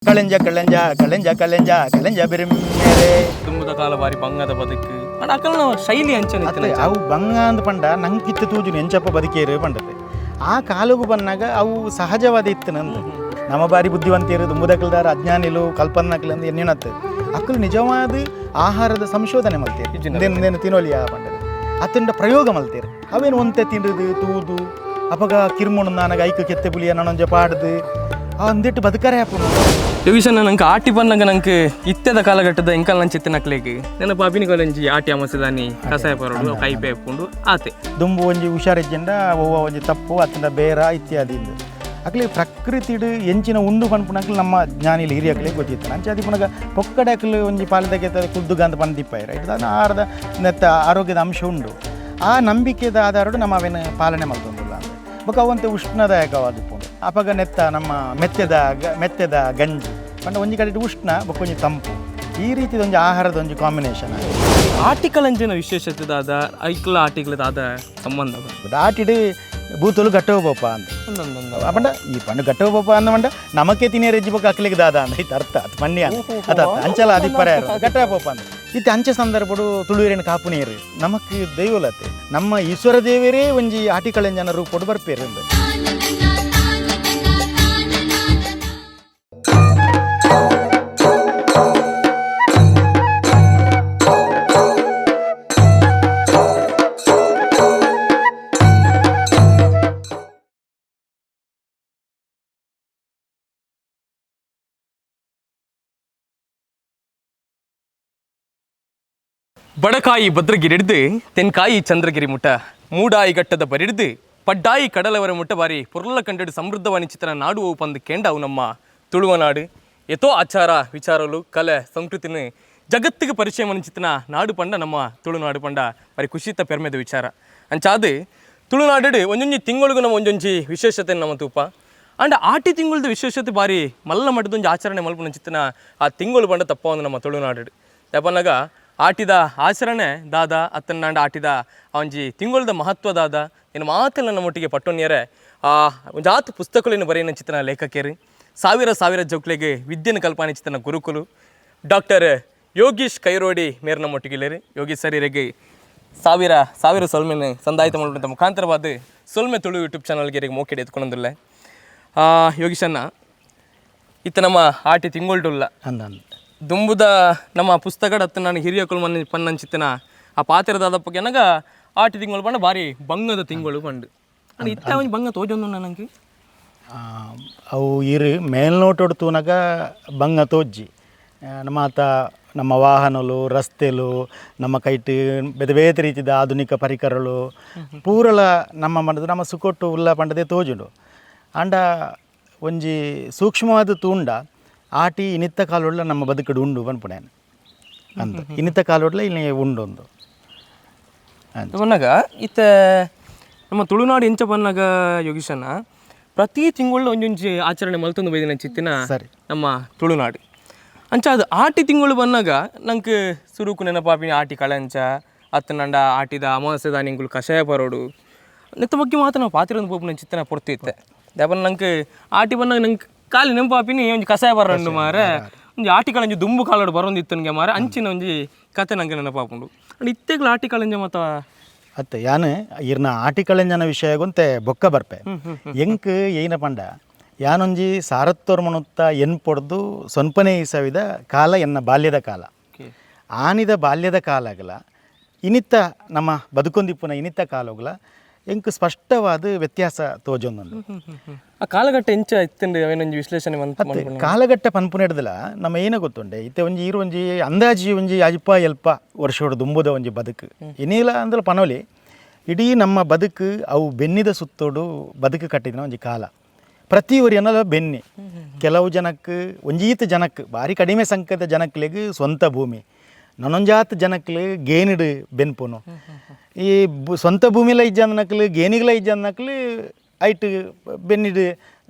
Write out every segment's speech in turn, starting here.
Kalenja Kalenja Kalenja Kalenja Kalenja ಬಿರಿಮೇರೆ. ತುಂಬುದ ಕಾಲ ಬಾರಿ ಬಂಗದ ಬದುಕು ಅಂಡ ಅಕಲ್ನ ಶೈಲಿ ಅಂಚನೆ ಅತ್ತೆ ಅವು ಬಂಗ ಅಂದ್ ಪಂಡ ನಂಗೆ ಕಿತ್ತು ತೂಜುನು ಎಂಚಪ್ಪ ಬದುಕೇರು ಪಂಡತೆ. ಆ ಕಾಲಗು ಬಂದಾಗ ಅವು ಸಹಜವಾದ ಇತ್ತು ನಂದು. ನಮ್ಮ ಬಾರಿ ಬುದ್ಧಿವಂತಿಯರು ದುಂಬುದಕಲ್ದಾರ ಅಜ್ಞಾನಿಲು ಕಲ್ಪನ್ನಕಲ್ ಅಂದ್ ಎನ್ನಿನತ್ತು. ಅಕ್ಕಲು ನಿಜವಾದ ಆಹಾರದ ಸಂಶೋಧನೆ ಮಲ್ತೇರು, ಇಂದೇನು ತಿನ್ನೋಲಿಯಾ ಪಂಡದು ಅತ್ತಂಡ ಪ್ರಯೋಗ ಮಲ್ತೇರು. ಅವೇನು ಒಂತೆ ತಿಂಡದು ತೂದು ಅಪಗ ಕಿರ್ಮುಣು ನಾನಗ ಐಕು ಕೆತ್ತೆ ಪುಲಿಯ ನಾನೊಂಜ ಪಾಡ್ದು ಅಂದಿಟ್ಟು ಬದುಕರೆ ಅಪ್ಪನು. ಯೋಗೀಶನ ನಂಗೆ ಆಟಿ ಬಂದಾಗ ನಂಗೆ ಇತ್ಯದ ಕಾಲಘಟ್ಟದ ಎಂಕಲ್ ನಂಚ ಇತ್ತಿನಕ್ಲೆಗ್ ನನ್ನ ಪಾಪಿನಿ ಕಾಲೇಜಿ ಆಟಿ ಅಮಸದಾನಿ ಕಸಾಯ ಪರೋಡು ಕೈಪೆ ಹಾಕೊಂಡು ಆತೆ. ದುಂಬು ಒಂಜಿ ಹುಷಾರಿಜ್ಜಂಡ ಒವ್ವ ಒಂಜಿ ತಪ್ಪು ಅತ್ತಂಡ ಬೇರ ಇತ್ಯಾದಿ ಇಂದು ಅಕ್ಲಿ ಪ್ರಕೃತಿಡ್ ಎಂಚಿನ ಉಂಡು ಪನ್ಪುನಕ್ಲು ನಮ್ಮ ಜ್ಞಾನಿಲು ಹಿರಿಯಕ್ಲೆ ಗೊತ್ತಿತ್ತು. ಅಂಚೆ ಪುನಗ ಪೊಕ್ಕಡೆ ಅಕ್ಲು ಒಂಜಿ ಪಾಲದಕ್ಕೆ ಕುದ್ದುಗಂತ ಪಂದಿಪ್ಪಾಯ ರೈಟ್ ದಾನ ಆಹಾರದ ನೆತ್ತ ಆರೋಗ್ಯದ ಅಂಶ ಉಂಡು. ಆ ನಂಬಿಕೆದ ಆಧಾರಡು ನಮ್ಮ ಅವೇನು ಪಾಲನೆ ಮಲ್ತೊಂದುಲ್ಲ ಅಂದ್ ಬೊಕ ಅವಂತೆ ಉಷ್ಣದಾಯಕವಾದಿಪ್ಪುಂಡು. ಅಪಗ ನೆತ್ತ ನಮ್ಮ ಮೆತ್ತೆದ ಮೆತ್ತೆದ ಗಂಜಿ ಪಂಡ ಒಂಜಿ ಕಡೆ ಉಷ್ಣ ಬೊಕ ಒಂಜಿ ತಂಪು, ಈ ರೀತಿದ ಒಂಜಿ ಆಹಾರದ ಒಂಜಿ ಕಾಂಬಿನೇಷನ್. ಆಟಿಕಲಂಜಿನ ವಿಶೇಷತೆ ದಾದ, ಐಕ್ಲ ಆಟಿಗಳ ದಾದ ಸಂಬಂಧ? ಆಟಿಡ್ ಬೂತಲು ಗಟ್ಟವ ಬೋಪ ಅಂದ. ಒಂದೊಂದೊಂದು. ಪಂಡ ಈ ಪಂಡು ಗಟ್ಟವ ಬೋಪ ಅಂದ ಪಂಡ ನಮಕೆ ತಿನಿಯ ರೆಜ್ಜಿ ಬೊಕ ಅಕ್ಲಿಗೆ ದಾದ ಅಂದ ಇತ್ತು ಅರ್ಥ ಅದು ಪಂಡ್ಯ ಅದ ಅಂಚಲ ಅದಿಪ್ಪರ ಗಟ್ಟವ ಬೋಪ ಅಂದ. ಇತ್ತೆ ಅಂಚೆ ಸಂದರ್ಭಡು ತುಳುವೇರಿನ ಕಾಪು ನೀರು ನಮಕ್ ದೈವಲತೆ ನಮ್ಮ ಈಶ್ವರ ದೇವರೇ ಒಂಜಿ ಆಟಿಕಳೆಂಜನ ರೂಪೋಡು ಬರ್ಪೇರು ಅಂದ್. ಬಡಕಾಯಿ ಭದ್ರಗಿರಿ ಹಿಡ್ದು ತೆನ್ಕಾಯಿ ಚಂದ್ರಗಿರಿ ಮುಟ್ಟ, ಮೂಡಾಯಿ ಘಟ್ಟದ ಬರಿಡ್ದು ಪಡ್ಡಾಯಿ ಕಡಲವರ ಮುಟ್ಟ ಬಾರಿ ಪೊರ್ಲ ಕಂಡಡು ಸಮೃದ್ಧವಾನಿ ಚಿತ್ರ ನಾಡು ಪಂದು ಕೇಂಡವು ನಮ್ಮ ತುಳುವ ನಾಡು. ಎತೋ ಆಚಾರ ವಿಚಾರಲು ಕಲೆ ಸಂಸ್ಕೃತಿನ ಜಗತ್ತಿಗೆ ಪರಿಚಯ ಚಿತ್ರನ ನಾಡು ಪಂಡ ನಮ್ಮ ತುಳುನಾಡು ಪಂಡ ಬಾರಿ ಖುಷಿತ ಪೆರ್ಮೆದ ವಿಚಾರ. ಅಂಚಾದು ತುಳುನಾಡು ಒಂಜೊಂಜಿ ತಿಂಗಳಿಗೂ ನಮ್ಮ ಒಂಜೊಂಜಿ ವಿಶೇಷತೆ ನಮ್ಮ ತೂಪ. ಅಂಡ್ ಆಟಿ ತಿಂಗಳದ ವಿಶೇಷತೆ ಬಾರಿ ಮಲ್ಲ ಮಟ್ಟದ ಒಂಜಿ ಆಚರಣೆ ಮಲ್ಪುನ ಚಿತ್ತನ ಆ ತಿಂಗಳು ಪಂಡ ತಪ್ಪ ಒಂದು ನಮ್ಮ ತುಳುನಾಡು. ಯಾಪನ್ನಾಗ ಆಟಿದ ಆಚರಣೆ ದಾದ ಅತ್ತನ್ನಾಂಡ ಆಟಿದ ಆ ಒಂಜಿ ತಿಂಗಳದ ಮಹತ್ವ ದಾದ ಇನ್ನು ಮಾತೆಲ್ಲ ನಮ್ಮೊಟ್ಟಿಗೆ ಪಟ್ಟೊನ್ಯರೆ ಆ ಒಂಜಾತ್ ಪುಸ್ತಕಗಳನ್ನು ಬರೆಯನ ಚಿತ್ತನ ಲೇಖಕರು, ಸಾವಿರ ಸಾವಿರ ಜೋಕ್ಲೆಗೆ ವಿದ್ಯೆನ ಕಲ್ಪನೆ ಚಿತ್ತನ ಗುರುಕುಲು ಡಾಕ್ಟರ್ ಯೋಗೀಶ್ ಕೈರೋಡಿ ಮೇರ್ ನಮ್ಮೊಟ್ಟಿಗೆ. ಯೋಗೀಶ್ ಸರ್ ಇರೆಗೆ ಸಾವಿರ ಸಾವಿರ ಸೊಲ್ಮೆನೆ ಸಂದಾಯಿತ ಮಾಡುವಂಥ ಮುಖಾಂತರವಾದ ಸೊಲ್ಮೆ ತುಳು ಯೂಟ್ಯೂಬ್ ಚಾನಲ್ಗೆ ಇರೆಗೆ ಮೋಕೆಡೆ ಎತ್ಕೊಂಡೊಂದಿಲ್ಲ. ಯೋಗೀಶಣ್ಣ, ಇತ್ತ ನಮ್ಮ ಆಟಿ ತಿಂಗೊಳ್ಡುಲ್ಲ. ಅಂದ ಅಂದ. ದುಂಬುದ ನಮ್ಮ ಪುಸ್ತಕಡ ಹತ್ತು ನಾನು ಹಿರಿಯ ಮನ್ನ ಪನ್ನಂಚಿತ್ತನ ಆ ಪಾತ್ರದ ನನಗ ಆಟಿ ತಿಂಗಳು ಪಂಡ ಬಾರಿ ಬಂಗದ ತಿಂಗಳು ಪಂಡು. ಅಂಡ್ ಇತ್ತ ಒಂಜಿ ಬಂಗ ತೋಜೊಂದು ನನಗೆ. ಅವು ಇರು ಮೇಲ್ನೋಟೋಡು ತೂನಗ ಬಂಗ ತೋಜ್ಜಿ. ನಮ್ಮ ಆತ ನಮ್ಮ ವಾಹನಲು ರಸ್ತೆಲು ನಮ್ಮ ಕೈಟ್ ಬೇತೆ ಬೇತೆ ರೀತಿದ ಆಧುನಿಕ ಪರಿಕರಗಳು ಪೂರಲ ನಮ್ಮ ಮನದ ನಮ್ಮ ಸುಕೊಟ್ಟು ಉಲ್ಲ ಪಂಡದೆ ತೋಜುಂಡು. ಆಂಡ ಒಂಜಿ ಸೂಕ್ಷ್ಮವಾದ ತೂಂಡ ಆಟಿ ಇನಿತ್ತ ಕಾಲೊಡ್ಲ ನಮ್ಮ ಬದುಕಡು ಉಂಡು ಪನ್ಪುಣೆ ಅಂದ ಇನ್ನಿತ್ತ ಕಾಲೊಡ್ಲ ಇಲ್ಲಿ ಉಂಡು ಒಂದು. ಪನ್ನಾಗ ಇತ್ತ ನಮ್ಮ ತುಳುನಾಡು ಎಂಚ ಪನ್ನಾಗ ಯೋಗೀಶನ ಪ್ರತಿ ತಿಂಗಳು ಒಂಜೊಂಜಿ ಆಚರಣೆ ಮಲ್ತೊಂದು ಬೈದಿನ ಚಿತ್ತಿನ ಸರಿ. ನಮ್ಮ ತುಳುನಾಡು. ಅಂಚ ಅದು ಆಟಿ ತಿಂಗಳು ಬಂದಾಗ ನಂಗೆ ಸುರುಕು ನೆನಪಾಪಿನ ಆಟಿ ಕಳಂಚ ಅತ್ತನಂಡ ಆಟಿದ ಅಮಾವಾಸ್ಯದ ನಿಂಗುಲು ಕಷಾಯ ಪರೋಡು ನೆತ್ತ ಬಗ್ಗೆ ಮಾತ್ರ ನಾವು ಪಾತಿರೊಂದು ಪೋಪುನ ಚಿತ್ತನ ಪೊರ್ತು ಇತ್ತೆ. ದಾಪನ ನಂಗೆ ಆಟಿ ಬಂದಾಗ ನಂಗೆ ಖಾಲಿ ನೆನಪಾಪಿನಿ ಒಂಜಿ ಕಷಾಯ ಬರಂಡು ಮಾರೆ, ಒಂಜಿ ಆಟಿ ಕಳಂಜಿ ದುಂಬು ಕಾಲೋಡು ಬರೋಂದಿತ್ತು ನನಗೆ ಮಾರೆ. ಅಂಚಿನ ಒಂಜಿ ಕತೆ ನಂಗೆ ನೆನಪಾಪುಂಡು. ಅಂಡ್ ಇತ್ತೆಗ್ಲ ಆಟಿ ಕಳಂಜ ಮತ್ತ ಅತ್ತೆ ಯಾನ್ ಇರ್ನ ಆಟಿ ಕಳೆಂಜನ ವಿಷಯ ಗೊಂತೆ ಬೊಕ್ಕ ಬರ್ಪೆ. ಎಂಕ್ ಏನ ಪಂಡ ಯಾನೊಂಜಿ ಸಾರತ್ತೋರ್ಮಣುತ್ತ ಎನ್ ಪೊಡ್ದು ಸೊನ್ಪನೇ ಇಸವಿದ ಕಾಲ ಎನ್ನ ಬಾಲ್ಯದ ಕಾಲ. ಆನಿದ ಬಾಲ್ಯದ ಕಾಲಗಲ ಇನಿತ್ತ ನಮ್ಮ ಬದುಕೊಂದಿಪ್ಪುನ ಇನಿತ್ತ ಕಾಲೋಗಲ ಎಂಕ್ ಸ್ಪಷ್ಟವಾದ ವ್ಯತ್ಯಾಸ ತೋಜೊಂದುಂಡು. ಆ ಕಾಲಘಟ್ಟ ಎಂಚ ಇತ್ತಂಡು ಅವೇನೊಂಜಿ ವಿಶ್ಲೇಷಣೆ ಅತ್ತೆ ಕಾಲಘಟ್ಟ ಪನ್ಪುನ ಹಿಡ್ದಲ ನಮ್ಮ ಏನ ಗೊತ್ತುಂಡೆ ಇತ್ತೆ ಒಂಜಿ ಈರು ಒಂಜಿ ಅಂದಾಜಿ ಒಂಜಿ ಅಲ್ಪ ಎಲ್ಪ ವರ್ಷೋಡು ದುಂಬುದ ಒಂಜಿ ಬದುಕು ಏನಿಲ್ಲ ಅಂದ್ರೆ ಪನೋಲಿ ಇಡೀ ನಮ್ಮ ಬದುಕು ಅವು ಬೆನ್ನಿದ ಸುತ್ತೋಡು ಬದುಕು ಕಟ್ಟಿದಿನ ಒಂಜಿ ಕಾಲ. ಪ್ರತಿ ಒರಿಯನಲ ಬೆನ್ನಿ ಕೆಲವು ಜನಕ್ಕೆ ಒಂಜೀತ ಜನಕ್ಕೆ ಭಾರಿ ಕಡಿಮೆ ಸಂಖ್ಯೆದ ಜನಕ್ಲೆಗ್ ಸ್ವಂತ ಭೂಮಿ, ನನೊಂಜಾತ್ ಜನಕ್ಲು ಗೇನಿಡು ಬೆನ್ಪುನು. ಈ ಸ್ವಂತ ಭೂಮಿಲ ಇಜ್ಜಂದನಕ್ಲು ಗೇನಿಗ್ಲ ಇಜ್ಜಂದನಕ್ಲು ಐಟ್ ಬೆನ್ನಿಡು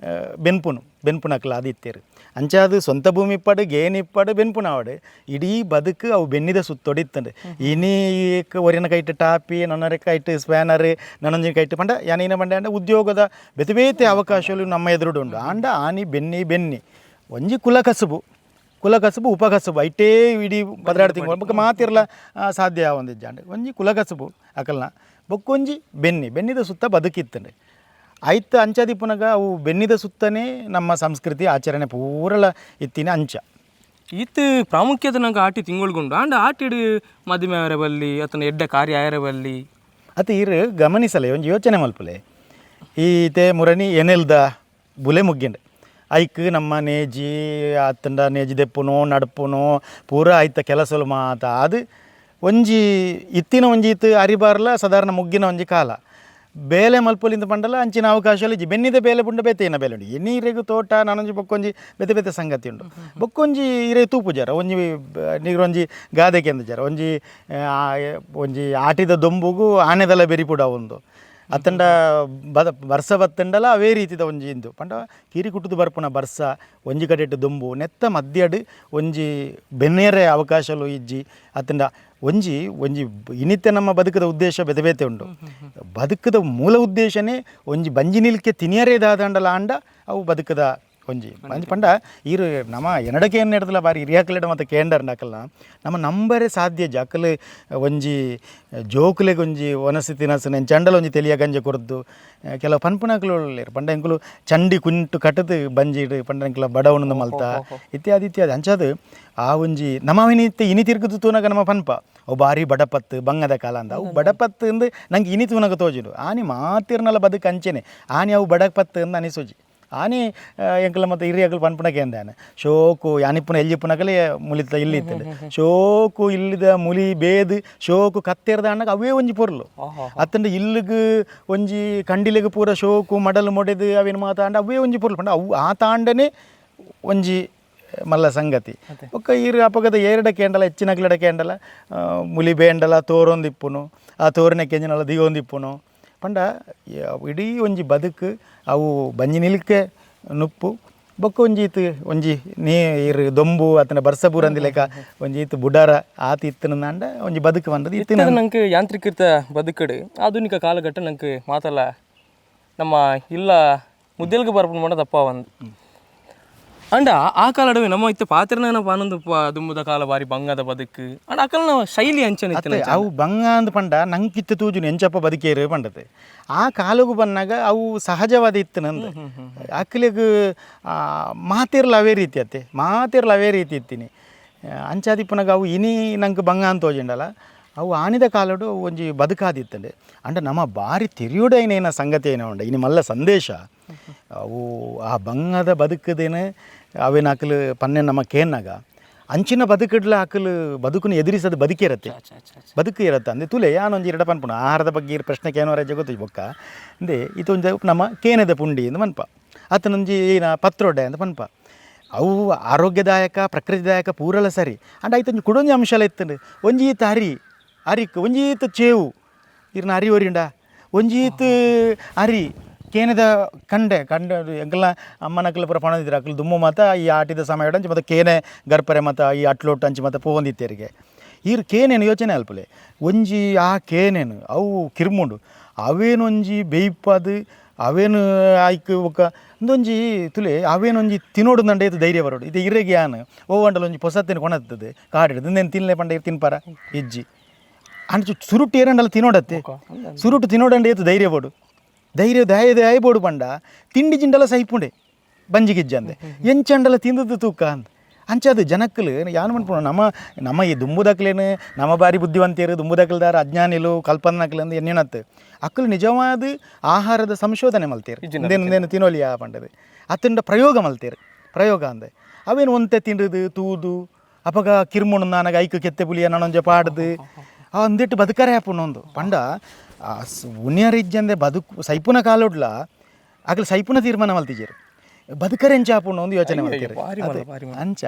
ಬೆನ್ಪುನು ಬೆನ್ಪುನಕ್ಲು ಅದು ಇತ್ತೇರು. ಅಂಚಾದು ಸ್ವಂತ ಭೂಮಿ ಇಪ್ಪಾಡು ಗೇಣಿ ಇಪ್ಪಾಡು ಬೆನ್ಪುನಾವಡು ಇಡೀ ಬದುಕು ಅವು ಬೆನ್ನಿದ ಸುತ್ತೊಡಿತ್ತಂಡು. ಇನಿ ಒರಿನ ಕೈಟ್ ಟಾಪಿ, ನನ್ನೊರ ಕೈಟ್ ಸ್ಪ್ಯಾನರ್, ನನ್ನೊಂಜಿನ ಕೈಟ್ ಪಂಡ ಯಾನೇನ ಪಂಡ ಅಂಡ ಉದ್ಯೋಗದ ಬೇತೆ ಬೇತೆ ಅವಕಾಶಗಳು ನಮ್ಮ ಎದುರುಡು ಉಂಡು. ಆಂಡ ಆನಿ ಬೆನ್ನಿ ಬೆನ್ನಿ ಒಂಜಿ ಕುಲ ಕಸುಬು, ಕುಲ ಕಸುಬು ಉಪಕಸುಬು ಐಟೇ ಇಡೀ 12 ತಿಂಗಳು ಬೊಕ್ಕ ಮಾತಿರ್ಲ ಸಾಧ್ಯ ಆವೊಂದಿಜ್ಜಾಂಡ್. ಒಂಜಿ ಕುಲ ಕಸುಬು ಅಕಲ್ನ, ಬೊಕ್ಕೊಂಜಿ ಬೆನ್ನಿ, ಬೆನ್ನಿದ ಸುತ್ತ ಬದುಕಿತ್ತಂಡೆ ಐತ. ಅಂಚಾದಿಪ್ಪುನಗ ಅವು ಬೆನ್ನಿದ ಸುತ್ತನೇ ನಮ್ಮ ಸಂಸ್ಕೃತಿ ಆಚರಣೆ ಪೂರಲ ಇತ್ತಿನ ಅಂಚ. ಈತ್ ಪ್ರಾಮುಖ್ಯತೆ ನಂಗೆ ಆಟಿ ತಿಂಗಳುಗುಂಡು ಆಂಡ ಆಟಿಡು ಮದಿಮೆ ಆಯರೆ ಬಲ್ಲಿ ಅತನ ಎಡ್ಡೆ ಕಾರ್ಯ ಆಯರೆ ಬಲ್ಲಿ. ಅತ ಈರ್ ಗಮನಿಸಲೆ, ಒಂಜಿ ಯೋಚನೆ ಮಲ್ಪುಲೆ. ಈತೆ ಮುರಣಿ ಎನೆಲ್ದ ಬುಲೆ ಮುಗ್ಗಿಂಡ್, ಐಕ್ ನಮ್ಮ ನೇಜಿ ಅತ್ತಂಡ ನೇಜಿ ದೆಪ್ಪುನು ನಡ್ಪುನು ಪೂರ ಐತ ಕೆಲಸಲು ಮಾತ. ಅದು ಒಂಜಿ ಇತ್ತಿನ ಒಂಜಿ ಇತ್ತು ಅರಿಬಾರ್ಲ ಸಾಧಾರಣ ಮುಗ್ಗಿನ ಒಂಜಿ ಕಾಲ. ಬೇಲೆ ಮಲ್ಪೊಲಿಂದ ಪಂಡಲ ಅಂಚಿನ ಅವಕಾಶ ಇಜ್ಜಿ. ಬೆನ್ನಿದ ಬೇಲೆ ಪುಂಡ ಬೇತೆ ಬೇಲೆ ಉಂಡು. ಎನ್ನಿ ಇರೆಗ್ ತೋಟ ನಾನೊಂಜಿ ಬೊಕ್ಕೊಂಜಿ ಬೇತೆ ಬೇತೆ ಸಂಗತಿ ಉಂಡು. ಬೊಕ್ಕೊಂಜಿ ಇರೆ ತೂಪುಜಾರ ಒಂಜಿ ನೀರೊಂಜಿ ಗಾದೆ ಕೆಂದುಜಾರ ಒಂಜಿ ಒಂಜಿ ಆಟಿದ ದೊಂಬುಗು ಆನೆದಲ ಬೆರಿಪುಡ ಒಂದು ಅತ್ತಂಡ ಬದ ಬರ್ಸ ಬತ್ತಂಡಲ ಅವೇ ರೀತಿದ ಒಂಜಿ ಇಂದು ಪಂಡ ಕೀರಿ ಕುಟ್ಟುದು ಬರ್ಪುನ ಬರ್ಸ ಒಂಜಿ ಕಡೆಟ್ ದೊಂಬು ನೆತ್ತ ಮಧ್ಯಡ್ ಒಂಜಿ ಬೆನ್ನೇರೆ ಅವಕಾಶಲು ಇಜ್ಜಿ. ಅತ್ತಂಡ ಒಂಜಿ ಒಂಜಿ ಇನಿತ್ತೆ ನಮ್ಮ ಬದುಕದ ಉದ್ದೇಶ ಬೇತೆ ಬೇತೆ ಉಂಡು. ಬದುಕದ ಮೂಲ ಉದ್ದೇಶನೇ ಒಂಜಿ ಬಂಜಿ ನಿಲ್ಕೆ ತಿನಿಯರೇ ದಾದಂಡಲ ಆಂಡ ಅವು ಬದುಕದ ಒಂಜಿ ಒಂಜಿ ಪಂಡ ಈರು ನಮ್ಮ ಎನಡಕೆ ಎನ್ನಡದಲ್ಲ ಬಾರಿ ಹಿರಿಯಾಕಲೆಡ ಮತ್ತು ಕೇಂಡರ್ನ ಅಕಲ್ನ ನಮ್ಮ ನಂಬರೆ ಸಾಧ್ಯ ಜಕಲ್ ಒಂಜಿ ಜೋಕುಲೆಗ್ ಒಂಜಿ ಒನಸು ತಿನಸು ಚಂಡಲ ಒಂಜಿ ತೆಲಿಯ ಗಂಜ ಕೊರ್ದು ಕೆಲವು ಪನ್ಪುನಕುಲು ಉಲ್ಲೆರ್. ಪಂಡ ಎಂಕುಲು ಚಂಡಿ ಕುಂಟು ಕಟ್ಟದು ಬಂಜಿಡ್ ಪಂಡ ಎಂಕುಲ ಬಡವಣದ ಮಲ್ತ ಇತ್ಯಾದಿ ಇತ್ಯಾದಿ. ಅಂಚಾದ್ ಆ ಒಂಜಿ ನಮ್ಮ ಇನಿತ್ತೆ ಇನಿ ತಿರುಗುದು ತೂನಗ ನಮ್ಮ ಪನ್ಪ ಅವು ಬಾರಿ ಬಡಪತ್ತು ಬಂಗದ ಕಾಲ ಅಂದ. ಅವು ಬಡಪತ್ತು ಅಂದು ನಂಗೆ ಇನಿ ತೂನಗ ತೋಜುಂಡು. ಆನಿ ಮಾತಿರ್ನಲ ಬದುಕು ಅಂಚೆನೆ. ಆನಿ ಅವು ಬಡಪತ್ತು ಅಂದು ಅನಿಸೋಜಿ. ಆನಿ ಎಂಕಲ ಮತ್ತು ಹಿರಿಯಕಲು ಪನ್ಪುನಕ್ಕೆ ಅಂದಾನೆ ಶೋಕು ಯಾನಿಪ್ಪುನ ಎಲ್ಲಿಪ್ಪುನಕಲೆ ಮುಲಿತ ಇಲ್ಲಿ ಇತ್ತಂಡೆ ಶೋಕು ಇಲ್ಲಿದ ಮುಲಿ ಬೇದ್ ಶೋಕು ಕತ್ತೆರ್ದ ಅಣ್ಣಗ ಅವೇ ಒಂಜಿ ಪೊರ್ಲು. ಅತ್ತಂಡ ಇಲ್ಲಿಗ್ ಒಂಜಿ ಕಂಡಿಲೆಗ್ ಪೂರ ಶೋಕು ಮಡಲು ಮೊಡೆದು ಅವೇನು ಮಾತಾಂಡ ಅವೇ ಒಂಜಿ ಪೊರ್ಲು. ಪಂಡ ಅವು ಆ ತಾಂಡನೆ ಒಂಜಿ ಮಲ್ಲ ಸಂಗತಿ. ಬೊಕ್ಕ ಈರು ಅಪಗದ ಏರಡ ಕೇಂಡಲ ಹೆಚ್ಚಿನಕ್ಲೆಡ ಕೇಂಡಲ ಮುಲಿ ಬೇಂಡಲ ತೋರೊಂದಿಪ್ಪುನು, ಆ ತೋರಿನ ಕೆಂಜಿನಲ ದಿಗೊಂದಿಪ್ಪುನು. ಪಂಡ ಇಡೀ ಒಂಜಿ ಬದುಕು ಅವು ಬಂಜಿ ನಿಲ್ಕೆ ನುಪ್ಪು ಬೊಕ್ಕ ಒಂಜಿ ಇತ್ತು ಒಂಜಿ ನೀ ಇರು ದೊಂಬು ಅತನ ಬರ್ಸ ಬೂರಂದಿ ಲೆಕ್ಕ ಒಂಜಿ ಇತ್ತು ಬುಡಾರ ಆತ ಇತ್ತನಂದ ಒಂಜಿ ಬದುಕು ಬಂದದ್ದು ಇತ್ತಿನ. ಇತ್ತದ ನಂಗೆ ಯಾಂತ್ರೀಕೃತ ಬದುಕಡು ಆಧುನಿಕ ಕಾಲಘಟ್ಟ ನಂಗೆ ಮಾತಲ್ಲ ನಮ್ಮ ಇಲ್ಲ ಮುದ್ದೆಲ್ಗೆ ಬರ್ಪುನ ಮಾಡ ತಪ್ಪ ಒಂದು. ಅಂಡ ಆ ಕಾಲಡವೆ ನಮ್ಮ ಇತ್ತ ಪಾತ್ರನ ಪಾನೊಂದು ದುಂಬುದ ಕಾಲ ಬಾರಿ ಬಂಗದ ಬದುಕು. ಅಂಡ ಅಕಲ್ನ ಶೈಲಿ ಅಂಚನೆ ಇತ್ತಿನ. ಅವು ಬಂಗ ಅಂದ್ ಪಂಡ ನಂಗಿತ್ತ ತೂಜುನು ಎಂಚಪ್ಪ ಬದುಕೇರು ಪಂಡತೆ. ಆ ಕಾಲಗು ಬಂದಾಗ ಅವು ಸಹಜವಾದ ಇತ್ತು ನಂದು. ಅಕ್ಲೆಗ್ ಮಾತಿರ್ಲ ಅವೇ ರೀತಿ ಅತ್ತೆ, ಮಾತಿರ್ಲ ಅವೇ ರೀತಿ ಇತ್ತೀನಿ. ಅಂಚಾದಿಪ್ಪುನಗ ಅವು ಇನಿ ನಂಗೆ ಬಂಗ ಅಂತ ತೋಜಿಂಡಲ್ಲ, ಅವು ಆನಿದ ಕಾಲಡು ಅವು ಒಂಜಿ ಬದುಕಾದಿತ್ತಂಡೆ. ಅಂಡ ನಮ್ಮ ಬಾರಿ ತಿರಿಯುಡೈನೇನ ಸಂಗತಿ ಏನೋ ಉಂಡ ಇನಿ ಮಲ್ಲ ಸಂದೇಶ. ಅವು ಆ ಬಂಗದ ಬದುಕದೇನೆ ಅವೇನ ಅಕಲು ಪನ್ನೆ ನಮ್ಮ ಕೇನ್ನಾಗ ಅಂಚಿನ ಬದುಕಿಡ್ಲ ಅಕಲು ಬದುಕನ್ನು ಎದುರಿಸೋದು ಬದುಕಿರತ್ತೆ, ಬದುಕು ಇರತ್ತೆ ಅಂದೆ. ತುಲೆ ಯಾನೊಂಜಿ ಎರಡ ಪನ್ಪುಣ ಆಹಾರದ ಬಗ್ಗೆ ಇರ್ ಪ್ರಶ್ನೆ ಕೇನೋ ರಜೆ ಗೊತ್ತು ಬೊಕ್ಕ ಅಂದೆ. ಇದೊಂದು ನಮ್ಮ ಕೇನೆದ ಪುಂಡಿ ಎಂದು ಮನ್ಪ, ಆತನೊಂಜಿ ಏನ ಪತ್ರೊಡೆ ಅಂತ ಪನ್ಪ. ಅವು ಆರೋಗ್ಯದಾಯಕ ಪ್ರಕೃತಿದಾಯಕ ಪೂರಲ ಸರಿ. ಅಂಡ್ ಐತೊಂಜಿ ಕುಡೊಂಜಿ ಅಂಶಲ ಇತ್ತಂಡು. ಒಂಜಿ ಈತ ಅರಿ ಅರಿಕ್ ಒಂಜಿ ಈತ ಚೇವು ಇರ್ನ ಅರಿ ಒರಿಂಡ ಒಂಜಿ ಈತ ಅರಿ ಕೇನೆದ ಕಂಡೆ ಕಂಡೆ ಎಂಕಲ್ನ ಅಮ್ಮನಕಲ್ ಪೂರ ಪಣದಿದ್ರು. ಅಕಲ್ ದುಮ್ಮು ಮಾತ ಈ ಆಟಿದ ಸಮಯ ಅಂಚಿ ಮತ್ತು ಕೇನೆ ಗರ್ಪರೆ ಮಾತ ಈ ಅಟ್ಲೋಟ್ ಅಂಚಿ ಮಾತ ಪೋವೊಂದಿತ್ತೇರಿಗೆ. ಈರ್ ಕೇನೇನು ಯೋಚನೆ ಅಲ್ಪಲೆ ಒಂಜಿ ಆ ಕೇನೇನು ಅವು ಕಿರ್ಮುಂಡು ಅವೇನೊಂಜಿ ಬೇಯ್ಪಾದು ಅವೇನು ಆಯ್ಕ್ ಬೊಕ್ಕ ಒಂದೊಂಜಿ ತುಲೆ ಅವೇನೊಂಜಿ ತಿನ್ನೋಡು ನಂಡೆ ಇದು ಧೈರ್ಯ ಬರೋಡು. ಇದು ಇರೆಗೆ ಯಾನ್ ಓ ಅಂಡಲ ಒಂಜಿ ಪೊಸತ್ತಿನ ಕೊಣತ್ತದೆ ಕಾಡಿಡ್ದು ಇಂದೇನು ತಿನ್ಲೆ ಪಂಡ ಇರ್ ತಿನ್ಪಾರ ಇಜ್ಜಿ. ಅಂಚ ಸುರುಟು ಏರಂಡಲ ತಿನ್ನೋಡತ್ತೆ, ಸುರುಟು ತಿನ್ನೋಡಂಡೆ ಏತು ಧೈರ್ಯ ಬೋಡು, ಧೈರ್ಯ ದಾಯ ದಾಯ ಬೋಡು ಪಂಡ ತಿಂಡಿ ಜಿಂಡಲ ಸೈಪುಂಡೆ ಬಂಜಿಗಿಜ್ಜಂದೆ ಎಂಚಂಡಲ ತಿಂದದ್ದು ತೂಕ ಅಂದ್. ಅಂಚಾದ ಜನಕ್ಕಲು ಯಾನು ಮನ್ಪುಣ ನಮ್ಮ ನಮ್ಮ ಈ ದುಂಬುದಕ್ಲೇನು ನಮ್ಮ ಬಾರಿ ಬುದ್ಧಿವಂತಿಯರು ದುಂಬುದಕ್ಲದಾರ ಅಜ್ಞಾನಿಲು ಕಲ್ಪನಕ್ಲು ಅಂದ್ ಎನ್ನಿನತ್ತು. ಅಕ್ಕಲು ನಿಜವಾದ ಆಹಾರದ ಸಂಶೋಧನೆ ಮಲ್ತೇರು, ಇಂದೇನು ಇಂದೇನು ತಿನ್ನೋಲಿಯಾ ಪಂಡದು ಅತ್ತಂಡ ಪ್ರಯೋಗ ಮಲ್ತೇರು. ಪ್ರಯೋಗ ಅಂದೆ ಅವೇನು ಒಂತೆ ತಿಂಡುದು ತೂದು ಅಪಗ ಕಿರ್ಮುಣು ನಾನಗ ಐಕ್ ಕೆತ್ತೆ ಪುಲಿಯ ನಾನೊಂಜೆ ಪಾಡ್ದು ಆ ಒಂದಿಟ್ಟು ಬದುಕರೆ ಒಂದು ಪಂಡ ಉಣ್ಯರ್ ಇಜ್ಜಂದೆ ಬದುಕು ಸೈಪುನ ಕಾಲೊಡ್ಲ ಅಗಲು ಸೈಪುನ ತೀರ್ಮಾನ ಮಲ್ತಿಜೇರು ಬದುಕರೆ ಎಂಚ ಆಪುಂಡು ಒಂದು ಯೋಚನೆ ಮಲ್ತೀರು. ಬಾರಿ ಮಲ್ಲ, ಬಾರಿ ಮಲ್ಲ. ಅಂಚ.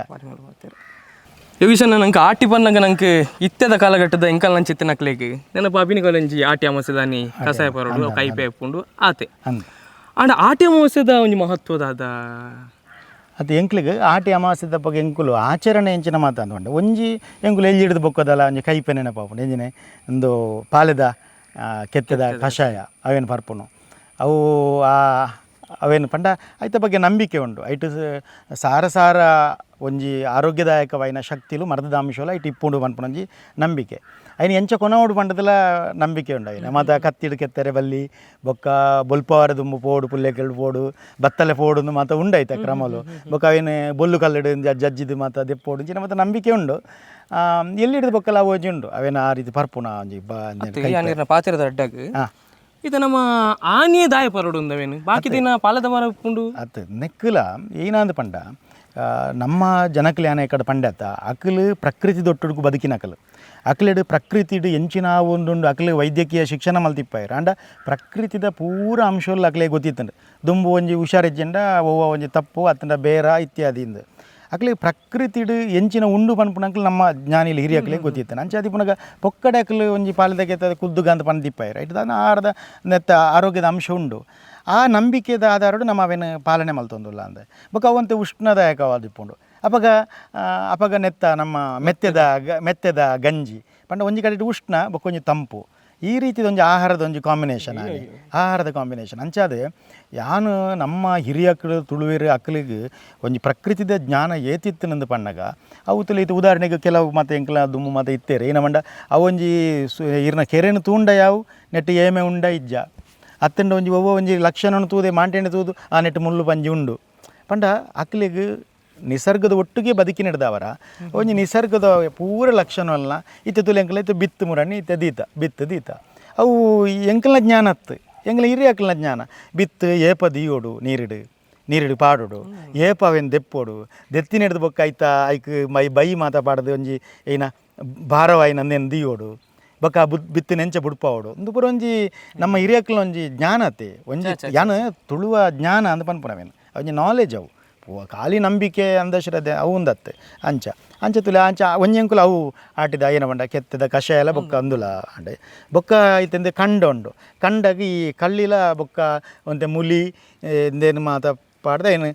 ಯೋಗೀಶನ ನಂಗೆ ಆಟಿ ಬಂದಾಗ ನಂಗೆ ಇತ್ತೆದ ಕಾಲಘಟ್ಟದ ಎಂಕಲ್ ನಂಚ ಇತ್ತಿನಕ್ಲೆಗ್ ನೆನಪು ಅಭಿನಿ ಕಾಲೇಜಿ ಆಟಿ ಅಮಾಸೆದಾನಿ ಕಸಾಯ ಪರೋಡು ಕೈಪೆ ಪುಂಡು ಆತೆ. ಅಂದ್. ಆಂಡ ಆಟಿ ಅಮಾವಾಸ್ಯೆದ ಒಂಜಿ ಮಹತ್ವದಾದ ಅದು ಎಂಕ್ಲಿಗ್ ಆಟಿ ಅಮಾವಾಸ್ಯೆದ ಬಗ್ಗೆ ಎಂಕುಲು ಆಚರಣೆ ಎಂಚಿನ ಮಾತ ಅಂದ್ಕೊಂಡೆ. ಒಂಜಿ ಎಂಕುಲು ಎಲ್ಲಿ ಹಿಡಿದು ಬೊಕ್ಕದಲ್ಲ ಒಂಜಿ ಕೈಪೆ ನೆನಪಾಪುಂಡು. ಎಂಜಿನೆ ಒಂದು ಪಾಲೆದ ಕೆತ್ತೆದ ಕಷಾಯ ಅವೇನು ಪರ್ಪುನು ಅವು ಆ ಅವೇನು ಪಂಡ ಐತ ಬಗ್ಗೆ ನಂಬಿಕೆ ಉಂಡು. ಐಟ್ ಸಾರ ಸಾರ ಒಂಜಿ ಆರೋಗ್ಯದಾಯಕವಾಯಿನ ಶಕ್ತಿಲು ಮರ್ದದ ಅಂಶಲ ಐಟ್ ಇಪ್ಪುಂಡು ಪನ್ಪುನ ಒಂಜಿ ನಂಬಿಕೆ. ಐನ್ ಎಂಚ ಕೊನವೊಡು ಪಂಡದಲ ನಂಬಿಕೆ ಉಂಡು. ಐನ ಮಾತ ಕತ್ತಿಡ್ ಕೆತ್ತರೆ ಬಲ್ಲಿ, ಬೊಕ್ಕ ಬೊಲ್ಪವಾರ ದುಂಬು ಪೋಡು, ಪುಲ್ಲೆಕೆಳು ಪೋಡು, ಬತ್ತಲೆ ಪೋಡು ಮಾತ ಉಂಡು ಐತ ಕ್ರಮಲು. ಬೊಕ್ಕ ಅವೇನು ಬೊಲ್ಲು ಕಲ್ಲುಡು ಜಜ್ಜಿದು ಮಾತ ದೆಪ್ಪೋಡು ಇಂಚಿನ ಮಾತ ನಂಬಿಕೆ ಉಂಡು. ಎಲ್ಲಿಡ್ದು ಬೊಕ್ಕಲ ಅವು ಒಂಜಿ ಉಂಡು ಅವೇನು ಆ ರೀತಿ ಪರ್ಪುನ ಒಂಜಿ ನೀರಿನ ಪಾತ್ರದ ಅಡ್ಡಗ್ ಇದು ನಮ್ಮ ಆನಿಯೇ ದಾಯ ಪರಡು ಉಂದವೇನು ಬಾಕಿ ದಿನ ಪಾಲದ ಮರ ಉಪ್ಪುಂಡು. ಅತ್ ನೆಕ್ಕುಲ ಏನಾಂದ್ ಪಂಡ ನಮ್ಮ ಜನಕ್ಲೆ ಆನೆ ಕಡೆ ಪಂಡತ್ತ ಅಕಲು ಪ್ರಕೃತಿ ದೊಟ್ಟುಡುಕು ಬದುಕಿನಕಲು. ಅಕಲೆಡು ಪ್ರಕೃತಿಡು ಎಂಚಿನ ಒಂದುಂಡು. ಅಕಲು ವೈದ್ಯಕೀಯ ಶಿಕ್ಷಣ ಮಲ್ತಿಪ್ಪಾಯರು. ಆಂಡ ಪ್ರಕೃತಿದ ಪೂರ ಅಂಶಲ್ ಅಕಲೆ ಗೊತ್ತಿತ್ತಂಡು. ದುಂಬು ಒಂಜಿ ಹುಷಾರಿಜ್ಜಂಡ ಒವ್ವ ಒಂಜಿ ತಪ್ಪು ಅತ್ತಂಡ ಬೇರ ಇತ್ಯಾದಿ ಇಂದು ಅಕಲೆ ಪ್ರಕೃತಿಡು ಎಂಚಿನ ಉಂಡು ಪನ್ಪುನಕಲು ನಮ್ಮ ಜ್ಞಾನಿಲು ಹಿರಿಯಕಲೆ ಗೊತ್ತಿತ್ತಾನೆ. ಅಂಚೆ ಪುನಗ ಪೊಕ್ಕಡೆ ಅಕಲು ಒಂಜಿ ಪಾಲದಕ್ಕೆ ಕುದ್ದುಗಂತ ಪಂದಿಪ್ಪಾಯರು. ಐಟ್ ದಾನ ಆಹಾರದ ನೆತ್ತ ಆರೋಗ್ಯದ ಅಂಶ ಉಂಡು. ಆ ನಂಬಿಕೆದ ಆಧಾರಡು ನಮ್ಮ ಅವೇನು ಪಾಲನೆ ಮಲ್ತೊಂದುಲ್ಲ ಅಂದೆ. ಬೊಕ್ಕ ಅವಂತೆ ಉಷ್ಣದಾಯಕವಾದಿಪ್ಪುಂಡು. ಅಪಗ ಅಪಗ ನೆತ್ತ ನಮ್ಮ ಮೆತ್ತೆದ ಮೆತ್ತೆದ ಗಂಜಿ ಪಂಡ ಒಂಜಿ ಕಡೆಟ್ ಉಷ್ಣ ಬೊಕ್ಕ ಒಂಜಿ ತಂಪು, ಈ ರೀತಿದ ಒಂಜಿ ಆಹಾರದ ಒಂಜಿ ಕಾಂಬಿನೇಷನ್, ಆಹಾರದ ಕಾಂಬಿನೇಷನ್. ಅಂಚಾದೆ ಯಾನು ನಮ್ಮ ಹಿರಿಯಕಲು ತುಳುವೆರು ಅಕ್ಲಿಗ್ ಒಂಜಿ ಪ್ರಕೃತಿದ ಜ್ಞಾನ ಏತಿತ್ತನಂದು ಪಣ್ಣಗ ಅವು ತುಳಿತು. ಉದಾಹರಣೆಗೆ ಕೆಲವು ಮತ್ತೆ ಎಂಕ್ಲ ದುಮ್ಮು ಮತ್ತೆ ಇತ್ತೇರೆ ಏನ ಪಂಡ ಅವೊಂಜಿ ಇರ್ನ ಕೆರೆನು ತೂಂಡ ಯಾವು ನೆಟ್ಟು ಏಮೆ ಉಂಡ ಇಜ್ಜ ಅತ್ತಂಡ ಒಂಜಿ ಒವ್ವ ಒಂಜಿ ಲಕ್ಷಣನು ತೂದೆ ಮಾಂಟೆಂಡೆ ತೂದು ಆ ನೆಟ್ಟು ಮುಳ್ಳು ಪಂಜಿ ಉಂಡು ಪಂಡ ಅಕ್ಲೆಗ್ ನಿಸರ್ಗದ ಒಟ್ಟಿಗೆ ಬದುಕಿ ನಡೆದವರ ಒಂಜಿ ನಿಸರ್ಗದ ಪೂರ ಲಕ್ಷಣ ಅಲ್ಲ. ಇತ್ತೆ ತುಲೆ ಎಂಕಲ ಇತ್ತೆ ಬಿತ್ತು ಮುರಣಿ ಇತ್ತೆ ದೀತ ಬಿತ್ತು ದೀತ ಅವು ಎಂಕಲ್ನ ಜ್ಞಾನ ಅತ್ತು, ಎಂಕಲ ಹಿರಿಯ ಅಕ್ಲ್ನ ಜ್ಞಾನ. ಬಿತ್ತು ಏಪ ದೀಯೋಡು, ನೀರಿಡು ನೀರಿಡು ಪಾಡೋಡು, ಏಪ ಅವೇನು ದೆಪ್ಪೋಡು, ದೆತ್ತಿನೆಡ್ದು ಬೊಕ್ಕ ಐತ ಐಕ್ ಮೈ ಬೈ ಮಾತ ಪಾಡದು ಒಂಜಿ ಏನ ಭಾರವಾಯಿನ ಅಂದೇನು ದೀಯೋಡು, ಬೊಕ್ಕ ಬಿತ್ತು ನೆಂಚ ಬುಡ್ಪಾವೋಡು. ಒಂದು ಪೂರ ಒಂಜಿ ನಮ್ಮ ಹಿರಿಯಕ್ಲ ಒಂಜಿ ಜ್ಞಾನತೆ ಒಂಜಿ ಯಾನ್ ತುಳುವ ಜ್ಞಾನ ಅಂದ್ ಪನ್ಪುನವೇನು ಒಂಜಿ ನಾಲೆಜ್. ಅವು ಖಾಲಿ ನಂಬಿಕೆ ಅಂಧಶ್ರದ್ಧೆ ಅವು ಉಂದತ್ತೆ. ಅಂಚ ಅಂಚ ತುಲೆ ಅಂಚ ಒಂಜಿ ಎಂಕುಲು ಅವು ಆಟಿದ ಏನ ಪಂಡ ಕೆತ್ತದ ಕಷಾಯ ಎಲ್ಲ ಬೊಕ್ಕ ಅಂದುಲ ಅಂಡೆ. ಬೊಕ್ಕ ಇತ್ತಂದೆ ಕಂಡ ಉಂಡು. ಕಂಡಗ ಈ ಕಳ್ಳಿಲ ಬೊಕ್ಕ ಒಂತೆ ಮುಲಿ ಇಂದೇನು ಮಾತ ಪಾಡ್ದ ಐನ್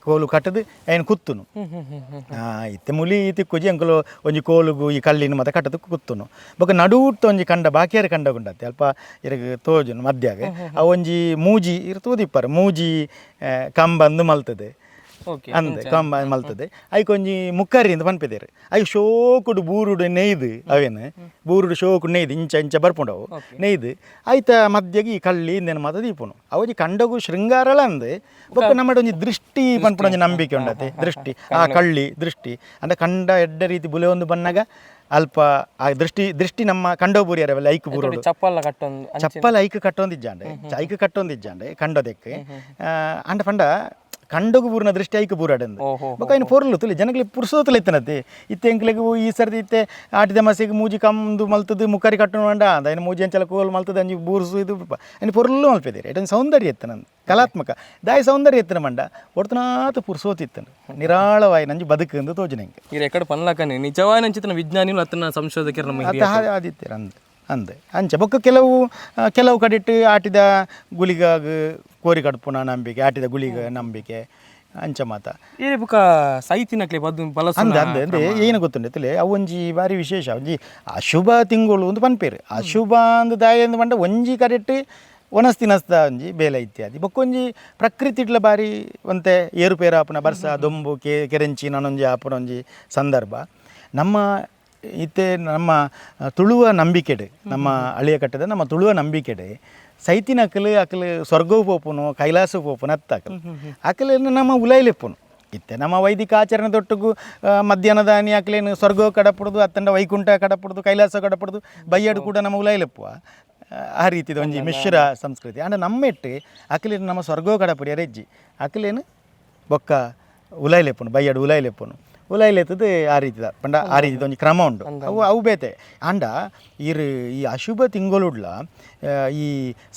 ಕೋಲು ಕಟ್ಟದು ಐನ್ ಕುತ್ತುನು. ಇತ್ತೆ ಮುಲಿ ತಿಕ್ಕುಜಿ. ಎಂಕುಲು ಒಂಜಿ ಕೋಲುಗು ಈ ಕಲ್ಲಿನ ಮಾತ ಕಟ್ಟದು ಕುತ್ತುನು. ಬೊಕ್ಕ ನಡುಟ್ಟ ಒಂಜಿ ಕಂಡ ಬಾಕಿಯರ ಕಂಡ ಉಂಡತ್ತೆ ಅಲ್ಪ ಇರಗ್ ತೋಜುನು ಮಧ್ಯಾಗ. ಅವು ಒಂಜಿ ಮೂಜಿ ಇರ್ ತೂದಿಪ್ಪರು ಮೂಜಿ ಕಂಬಂದು ಮಲ್ತದೆ ಅಂದ್ ಕಂಬ ಮಲ್ತದೆ. ಐಕ್ ಒಂಜಿ ಮುಕ್ಕರಿ ಅಂತ ಪನ್ಪಿದ್ದೇರು. I ಶೋಕುಡು ಬೂರುಡು ನೇಯ್ದು ಅವೇನು ಬೂರುಡು ಶೋಕುಡು ನೇಯ್ದು ಇಂಚ ಇಂಚ ಬರ್ಪುಂಡವು ನೇಯ್ದು ಐತ ಮಧ್ಯಗೆ ಈ ಕಳ್ಳಿ ಇಂದೇನು ಮಾತ ದೀಪುನು. ಅವೊಂಜಿ ಕಂಡಗು ಶೃಂಗಾರಲ ಅಂದ್. ಬೊಕ್ಕ ನಮ್ಮಡ ಒಂಜಿ ದೃಷ್ಟಿ ಪನ್ಪುನ ಒಂಜಿ ನಂಬಿಕೆ ಉಂಡತೆ. ದೃಷ್ಟಿ ಆ ಕಳ್ಳಿ ದೃಷ್ಟಿ ಅಂದ್ರೆ ಕಂಡ ಎಡ್ಡೆ ರೀತಿ ಬುಲೆ ಒಂದು ಬನ್ನಗ ಅಲ್ಪ ಆ ದೃಷ್ಟಿ ದೃಷ್ಟಿ ನಮ್ಮ ಕಂಡೋ ಬೂರಿಯರವೆಲ್ಲ ಐಕ್ ಬೂರುಡು. ಚಪ್ಪಲ್ಲ ಕಟ್ಟೊಂದು. ಚಪ್ಪಲ್ ಐಕ್ ಕಟ್ಟೊಂದಿಜ್ಜಾಂಡೆ, ಐಕ್ ಕಟ್ಟೊಂದಿಜ್ಜಾಂಡೆ ಕಂಡೋದಕ್ಕೆ. ಅಂಡ ಪಂಡ ಕಂಡಗು ಬೂರಿನ ದೃಷ್ಟಿ ಐಕ್ ಬೂರಾಡಂದು. ಬೊಕ್ಕ ಐನ್ ಪೊರ್ಲು ತುಲಿ ಜನಗಳಿಗೆ ಪುರ್ಸೋತುಲ ಇತ್ತನತೆ. ಇತ್ತೆ ಎಂಕ್ಲೆಗ್ ಈ ಸರ್ತಿ ಇತ್ತೆ ಆಟಿದ ಮಸಿಗೆ ಮೂಜಿ ಕಮ್ದು ಮಲ್ತದು ಮುಕ್ಕರಿ ಕಟ್ಟುನು ಅಂಡ ಅಂದ ಐನ್ ಮೂಜಿ ಅಂಚಲ ಕೋಲ್ ಮಲ್ತದು ಅಂಜಿ ಬೂರ್ಸು ಇದು ಐನ್ ಪೊರ್ಲು ಮಲ್ಪೆದಿರಿ. ಇಟೊಂದು ಸೌಂದರ್ಯ ಇತ್ತು ನಂದು ಕಲಾತ್ಮಕ ದಾಯಿ ಸೌಂದರ್ಯ ಇತ್ತನ ಮಂಡ ಒಡ್ತನಾತ ಪುರ್ಸೋತಿತ್ತನು ನಿರಾಳವಾಯಿ ನಂಜಿ ಬದುಕು ತೋಜುನ ಎಂಕ್. ಇರ್ ಎಕಡೆ ಪನ್ಲಕನೆ ನಿಜವಾದ ಅಂಚಿತನ ವಿಜ್ಞಾನಿಲು ಅತ್ತನ ಸಂಶೋಧಕರು ನಮ್ಮ ಹಿರಿಯ ಅತ್ತ ಆದಿತ್ಯರ ಅಂದ್ ಅಂದ್ ಅಂಚ. ಬೊಕ್ಕ ಕೆಲವು ಕೆಲವು ಕಡೆಟ್ ಆಟಿದ ಗುಳಿಗಾಗ ಕೋರಿ ಕಡ್ಪುನ ನಂಬಿಕೆ, ಆಟಿದ ಗುಳಿಗ ನಂಬಿಕೆ ಅಂಚ ಮಾತ. ಇರೆ ಬುಕ್ಕ ಸೈತಿನಕ್ಲೆ ಬದ್ದು ಬಲಸುನ ಅಂದ ಅಂದ ಅಂದೆ ಏನು ಗೊತ್ತುಂಡೆ ತುಲೆ ಅವು ಒಂಜಿ ಬಾರಿ ವಿಶೇಷ ಒಂಜಿ ಅಶುಭ ತಿಂಗಳು ಒಂದು ಪನ್ಪೇರು. ಅಶುಭ ಅಂದ್ ದಾಯ ಅಂದ್ ಪಂಡ ಒಂಜಿ ಕಡೆಟ್ ಒಣಸ್ ತಿನಸ್ದ ಒಂಜಿ ಬೇಲೆ ಇತ್ಯಾದಿ. ಬೊಕ್ಕ ಒಂಜಿ ಪ್ರಕೃತಿ ಇಟ್ಲ ಬಾರಿ ಒಂತೆ ಏರುಪೇರು ಆಪುನ ಬರ್ಸ ದೊಂಬು ಕೆರೆಂಚಿ ನಾನೊಂಜಿ ಆಪುನ ಒಂಜಿ ಸಂದರ್ಭ. ನಮ್ಮ ಇತ್ತೆ ನಮ್ಮ ತುಳುವ ನಂಬಿಕೆಡು ನಮ್ಮ ಅಳಿಯ ಕಟ್ಟದ ನಮ್ಮ ತುಳುವ ನಂಬಿಕೆಡು ಸೈತಿನ ಅಕಲು ಅಕಲು ಸ್ವರ್ಗವು ಪೋಪುನು ಕೈಲಾಸ ಪೋಪುನು ಅತ್ತ ಅಕಲು ಅಕಲು ನಮ್ಮ ಉಲೈಲೆಪ್ಪುನು. ಇತ್ತೆ ನಮ್ಮ ವೈದಿಕ ಆಚರಣೆ ದೊಟ್ಟುಗು ಮಧ್ಯಾಹ್ನದಾನಿ ಅಕ್ಲೇನು ಸ್ವರ್ಗ ಕಡಪುಡುದು ಅತ್ತಂಡ ವೈಕುಂಠ ಕಡಪುಡುದು ಕೈಲಾಸ ಕಡಪುಡುದು ಬಯ್ಯಡು ಕೂಡ ನಮ್ಮ ಉಲೈಲೆಪ್ಪುವ. ಆ ರೀತಿದ ಒಂಜಿ ಮಿಶ್ರ ಸಂಸ್ಕೃತಿ. ಅಂಡ ನಮ್ಮೆಟ್ಟು ಅಕಲೇನು ನಮ್ಮ ಸ್ವರ್ಗೋ ಕಡಪುಡಿಯರ ಹೆಜ್ಜಿ ಅಕಲೇನು ಬೊಕ್ಕ ಉಲೈಲೆಪ್ಪುನು ಬಯ್ಯಡು ಉಲೈಲೆಪ್ಪುನು ಉಲೈಲೆತ್ತದು ಆ ರೀತಿದ ಪಂಡ ಆ ರೀತಿದ ಒಂಜಿ ಕ್ರಮ ಉಂಡು. ಅವು ಅವು ಬೇತೆ. ಅಂಡ ಇರು ಈ ಅಶುಭ ತಿಂಗಳುಡ್ಲ ಈ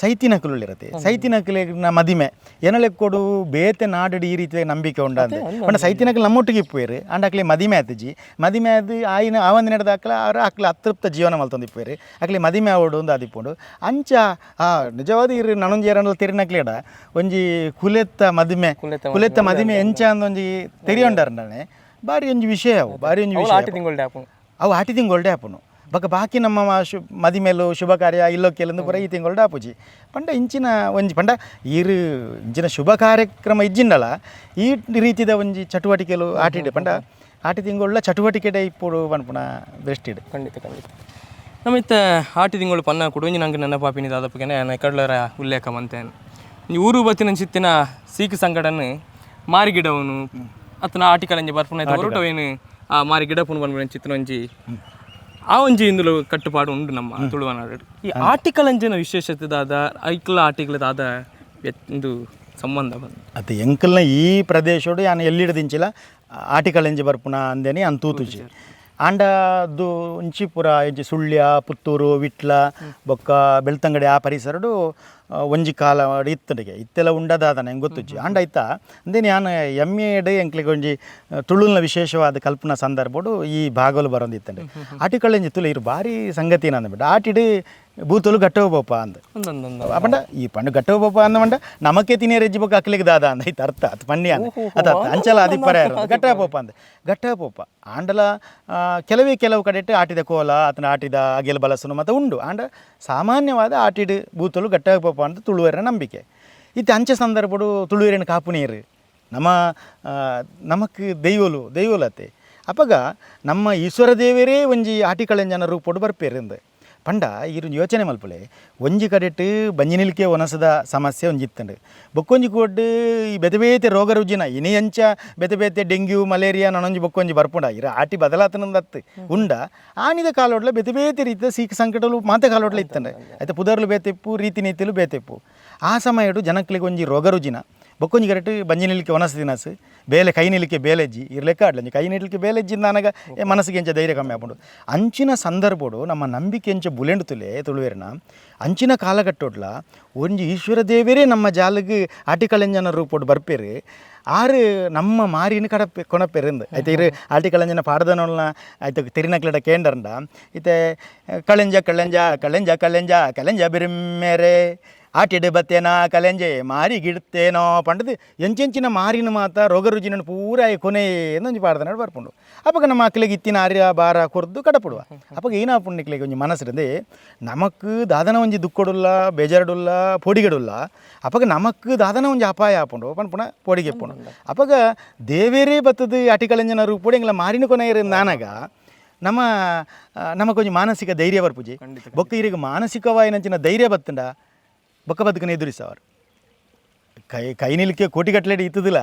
ಸೈತಿನಕುಲು ಇರತ್ತೆ. ಸೈತಿನಕುಲಿನ ಮದಿಮೆ ಏನಲೆಕ್ಕೊಡು ಬೇತೆ ನಾಡು ಈ ರೀತಿಯ ನಂಬಿಕೆ ಉಂಡಂದು ಪಂಡ ಸೈತಿನಕುಲು ನಮ್ಮೊಟ್ಟಿಗೆ ಇಪ್ಪುವೇರು. ಅಂಡ ಅಕ್ಲೆ ಮದಿಮೆ ಆತಜಿ ಮದಿಮೆ ಅದು ಆಯಿನ ಆವಂದಿ ನಡೆದ ಅಕ್ಲ ಅವ್ರ ಅಕ್ಲ ಅತೃಪ್ತ ಜೀವನ ಮಲ್ತೊಂದು ಇಪ್ಪುವೇರು. ಅಕ್ಲೆ ಮದಿಮೆ ಆವಡು ಒಂದು ಆದಿಪ್ಪುಂಡು ಅಂಚ. ಆ ನಿಜವಾದ ಇರು ನನೊಂಜಿ ಎರಡಲ್ಲ ತೆರಿನಕ್ಲೇಡ ಒಂಜಿ ಕುಲೆತ್ತ ಮದಿಮೆ ಕುಲೆತ್ತ ಮದಿಮೆ ಎಂಚ ಅಂದ್ ಒಂಜಿ ತೆರಿಯೊಂಡಾರ ಬಾರಿ ಒಂಜಿ ವಿಷಯ ಅವು ಬಾರಿ ಒಂಜಿ ವಿಷಯ. ಆಟಿ ತಿಂಗಳು ಆಪುನು. ಅವು ಆಟಿ ತಿಂಗೊಳ್ಡೆ ಆಪುನು. ಬೊಕ ಬಾಕಿ ನಮ್ಮ ಮದಿಮೇಲು ಶುಭ ಕಾರ್ಯ ಇಲ್ಲೊಕ್ಕೆಲಂದು ಪೂರ ಈ ತಿಂಗಳು ಆಪುಜಿ. ಪಂಡ ಇಂಚಿನ ಒಂಜಿ ಪಂಡ ಈರು ಇಂಚಿನ ಶುಭ ಕಾರ್ಯಕ್ರಮ ಇಜ್ಜಿಂಡಲ ಈ ರೀತಿದ ಒಂಜಿ ಚಟುವಟಿಕೆಲು ಆಟಿಡ್ ಪಂಡ ಆಟಿ ತಿಂಗಳ ಚಟುವಟಿಕೆಡೆ ಇಪ್ಪುಡು ಪನ್ಪುನ ದೃಷ್ಟಿಡ್. ಖಂಡಿತ ಖಂಡಿತ. ನಮ್ಮ ಇತ್ತೆ ಆಟಿ ತಿಂಗಳು ಪನ್ನ ಕುಡೊಂಜಿ ನಂಗೆ ನೆನಪಾಪಿನಿ ದಾದಪ್ಪಗೆನೆ ಕಡ್ಲರ ಉಲ್ಲೇಖ ಮಂತೇನು. ಈ ಊರು ಬತ್ತಿನ ಚಿತ್ತಿನ ಸೀಕು ಸಂಕಟನು ಮಾರಿ ಗಿಡವನು ಅತ್ತನ ಆಟಿ ಕಲಂಜಿ ಬರ್ಪುನ ಹೊರಟವೇನು ಆ ಮಾರಿ ಗಿಡ ಪುನ ಪನ್ಪುನ ಚಿತ್ತಿನ ಒಂಜಿ ಆ ಒಂಜಿ ಇಂದುಲು ಕಟ್ಟುಪಾಡು ಉಂಡು ನಮ್ಮ ತುಳುವನಾಡು. ಈ ಆಟಿಕಲಂಜಿನ ವಿಶೇಷತೆ ದಾದ, ಐಕ್ಲ ಆಟಿಗಳ ದಾದ ಇಂದು ಸಂಬಂಧ ಬಂದು? ಅತ್ತ ಎಂಕಲ್ನ ಈ ಪ್ರದೇಶಡು ಯಾನ್ ಎಲ್ಲಿಡ್ದಿಂಚಿಲ ಆಟಿಕಳೆಂಜಿ ಬರ್ಪುನ ಅಂದೇನಿ ಅನ್ ತೂತುಜಿ. ಆಂಡ ದು ಒಂಚಿ ಪೂರ ಇಂಚಿ ಸುಳ್ಯ, ಪುತ್ತೂರು, ವಿಟ್ಲ ಬೊಕ್ಕ ಬೆಳ್ತಂಗಡಿ ಆ ಪರಿಸರಡು ಒಂಜಿ ಕಾಲ ಇತ್ತಡಿಗೆ ಇತ್ತೆಲ್ಲ ಉಂಡದಾದನ ಹೆಂಗೆ ಗೊತ್ತುಜ್ಜಿ. ಆಂಡ ಐತ ಅಂದೇನಿ ಯಾನ್ ಎಮ್ ಎಡ್ ಎಂಕ್ಲಿಗೆ ಒಂಜಿ ತುಳುಲ್ನ ವಿಶೇಷವಾದ ಕಲ್ಪನಾ ಸಂದರ್ಭಡು ಈ ಭಾಗಲು ಬರೋದಿತ್ತಂಡೆ. ಆಟಿಕಳೆಂಜಿ ತುಳು ಇರು ಭಾರಿ ಸಂಗತಿ ಅಂದ್ಬಿಟ್ಟು ಆಟಿಡ್ ಬೂತಲು ಗಟ್ಟವ ಬೋಪ ಅಂದ್. ಒಂದೊಂದೊಂದು ಪಂಡ ಈ ಪಂಡು ಗಟ್ಟವ ಬೋಪ ಅಂದ ಪಂಡ ನಮಕ್ಕೆ ತಿನಿಯ ರೆಜ್ಜಿ ಬೊಕ್ಕ ಅಕ್ಲಿಗೆ ದಾದ ಅಂದ ಐತ ಅರ್ಥ ಅದು ಪಂಡಿ ಅಂದ ಅತ್ತ ಅಂಚಲ ಅದಿಪ್ಪರ ಗಟ್ಟವ ಪೋಪ ಅಂದ ಗಟ್ಟವ ಪೋಪ. ಆಂಡಲ ಕೆಲವೇ ಕೆಲವು ಕಡೆಟ್ ಆಟಿದ ಕೋಲ ಆತನ ಆಟಿದ ಅಗೆಲ್ ಬಲಸುನು ಮತ್ತು ಉಂಡು. ಆಂಡ ಸಾಮಾನ್ಯವಾದ ಆಟಿಡ್ ಬೂತಲು ಗಟ್ಟವ ಪೋಪ ಅಂತ ತುಳುವರ ನಂಬಿಕೆ ಇತ್ತೆ. ಅಂಚೆ ಸಂದರ್ಭಡು ತುಳುವರಿನ ಕಾಪು ನೀರು ನಮ್ಮ ನಮಕ್ ದೈವಲು ದೈವಲತೆ. ಅಪಗ ನಮ್ಮ ಈಶ್ವರ ದೇವರೇ ಒಂಜಿ ಆಟಿಕಳೆಂಜನ ರೂಪೊಡು ಬರ್ಪೇರಿಂದು ಪಂಡ ಇರು ಯೋಚನೆ ಮಲ್ಪಲೆ. ಒಂಜಿ ಕಡೆಟ್ ಬಂಜಿ ನಿಲ್ಕೆ ಒನಸದ ಸಮಸ್ಯೆ ಒಂಜಿ ಇತ್ತಂಡು. ಬೊಕ್ಕೊಂಜಿ ಕೋಡ್ ಈ ಬೇತೆ ಬೇತೆ ರೋಗ ರುಜಿನ ಇನಿ ಅಂಚ ಬೇತೆ ಬೇತೆ ಡೆಂಗ್ಯೂ, ಮಲೇರಿಯಾ ನನೊಂಜಿ ಬೊಕ್ಕೊಂಜಿ ಬರ್ಪುಂಡ. ಇರ ಆಟಿ ಬದಲಾತನಂದತ್ತು ಉಂಡ. ಆನಿದ ಕಾಲೋಡ್ಲ ಬೇತೆ ಬೇತೆ ರೀತಿಯ ಸೀಕ ಸಂಕಟಲು ಮಾತೆ ಕಾಲೋಡ್ಲ ಇತ್ತಂಡೆ. ಆಯ್ತು, ಪುದರ್ಲು ಬೇತೆಪ್ಪು, ರೀತಿ ನೀತಿಲು ಬೇತೆಪ್ಪು. ಆ ಸಮಯಡು ಜನಕ್ಲಿಗೆ ಒಂಜಿ ರೋಗ ರುಜಿನ, ಬೊಕ್ಕೊಂಜಿ ಕರೆಕ್ಟ್ ಬಂಜಿ ನಿಲ್ಕೆ ಒನಸ ತಿನಸು ಬೇಲೆ ಕೈ ನಿಲಿಕೆ ಬೇಲೆಜ್ಜಿ ಇರ್ ಲೆಕ್ಕ ಆಡ್ಲಂಜಿ ಕೈ ನಿಲಿಕೆ ಬೇಲೆಜ್ಜಿ ನಾನಗ ಮನಸ್ಸಿಗೆ ಎಂಚ ಧೈರ್ಯ ಕಮ್ಮಿ ಆಪುಂಡು. ಅಂಚಿನ ಸಂದರ್ಭಡು ನಮ್ಮ ನಂಬಿಕೆ ಎಂಚ ಬುಲೆಂಡು ತುಲೆ ತುಳುವೇರ್ನ. ಅಂಚಿನ ಕಾಲಘಟ್ಟೊಡ್ಲ ಒಂಜಿ ಈಶ್ವರ ದೇವರೇ ನಮ್ಮ ಜಾಲಿಗೆ ಆಟಿಕಳೆಂಜನ ರೂಪೊಡು ಬರ್ಪೇರು. ಆರು ನಮ್ಮ ಮಾರಿನ ಕಡಪೆ ಕೊಣಪೆರಿಂದು ಐತೆ. ಇರು ಆಟಿಕಳೆಂಜನ ಪಾಡ್ದನೊಲ್ನ ಐತೆ ತಿರಿನಕ್ಲಡ ಕೇಂಡರ್ಂಡ ಇತ್ತೆ ಕಳೆಂಜ ಕಳೆಂಜ ಕಳೆಂಜ ಕಳೆಂಜ ಕಳೆಂಜ ಬಿರಿಮೇರೆ ಆಟಿಡೆ ಬತ್ತೇನಾ ಕಲೆಂಜೆ ಮಾರಿ ಗಿಡ್ತೇನೋ ಪಂಡದು ಎಂಚೆಂಚಿನ ಮಾರಿನ ಮಾತ ರೋಗ ರುಜಿನ ಪೂರ ಕೊನೆ ಒಂಜಿ ಪಾಡ್ದನ ಬರ್ಪುಂಡು. ಅಪಗ ನಮ್ಮ ಮಕ್ಕಳಿಗೆ ಇತ್ತಿನ ಆರ್ಯ ಬಾರ ಕೊರ್ದು ಕಡಪುಡುವ. ಅಪಗ ಏನಾಪುಂಡು ನಿಕ್ಲೆಗೆ ಒಂಜಿ ಮನಸ್ಸಿರಂದೆ ನಮಕ್ ದಾದನ ಒಂಜಿ ದುಕ್ಕೊಡುಲ್ಲ, ಬೇಜಾರುಡುಲ್ಲ, ಪೋಡಿಗೆಡುಲ್ಲ. ಅಪಗ ನಮಕ್ ದಾದನ ಒಂಜಿ ಅಪಾಯ ಆಪುಂಡು ಪನ್ಪುಣ ಪೋಡಿಗೆ ಪುಂಡು. ಅಪಗ ದೇವೇರೇ ಬತ್ತದು ಅಟಿಕಲೆಂಜನ ರೂಪುಡು ಎಂಗ್ಲ ಮಾರಿನ ಕೊನೆ ನಾನಗ ನಮ್ಮ ನಮಕೊಂಜಿ ಮಾನಸಿಕ ಧೈರ್ಯ ಬರ್ಪುಜಿ. ಬೊಕ್ಕ ಇರಿಗೆ ಮಾನಸಿಕವಾಯಿನಂಚಿನ ಧೈರ್ಯ ಬತ್ತುಂಡ ಬೊಕ್ಕ ಬದುಕನ್ನು ಎದುರಿಸವರು ಕೈ ಕೈ ನಿಲ್ಕೆ ಕೋಟಿಗಟ್ಟಲೆ ಇತ್ತದಿಲ್ಲ.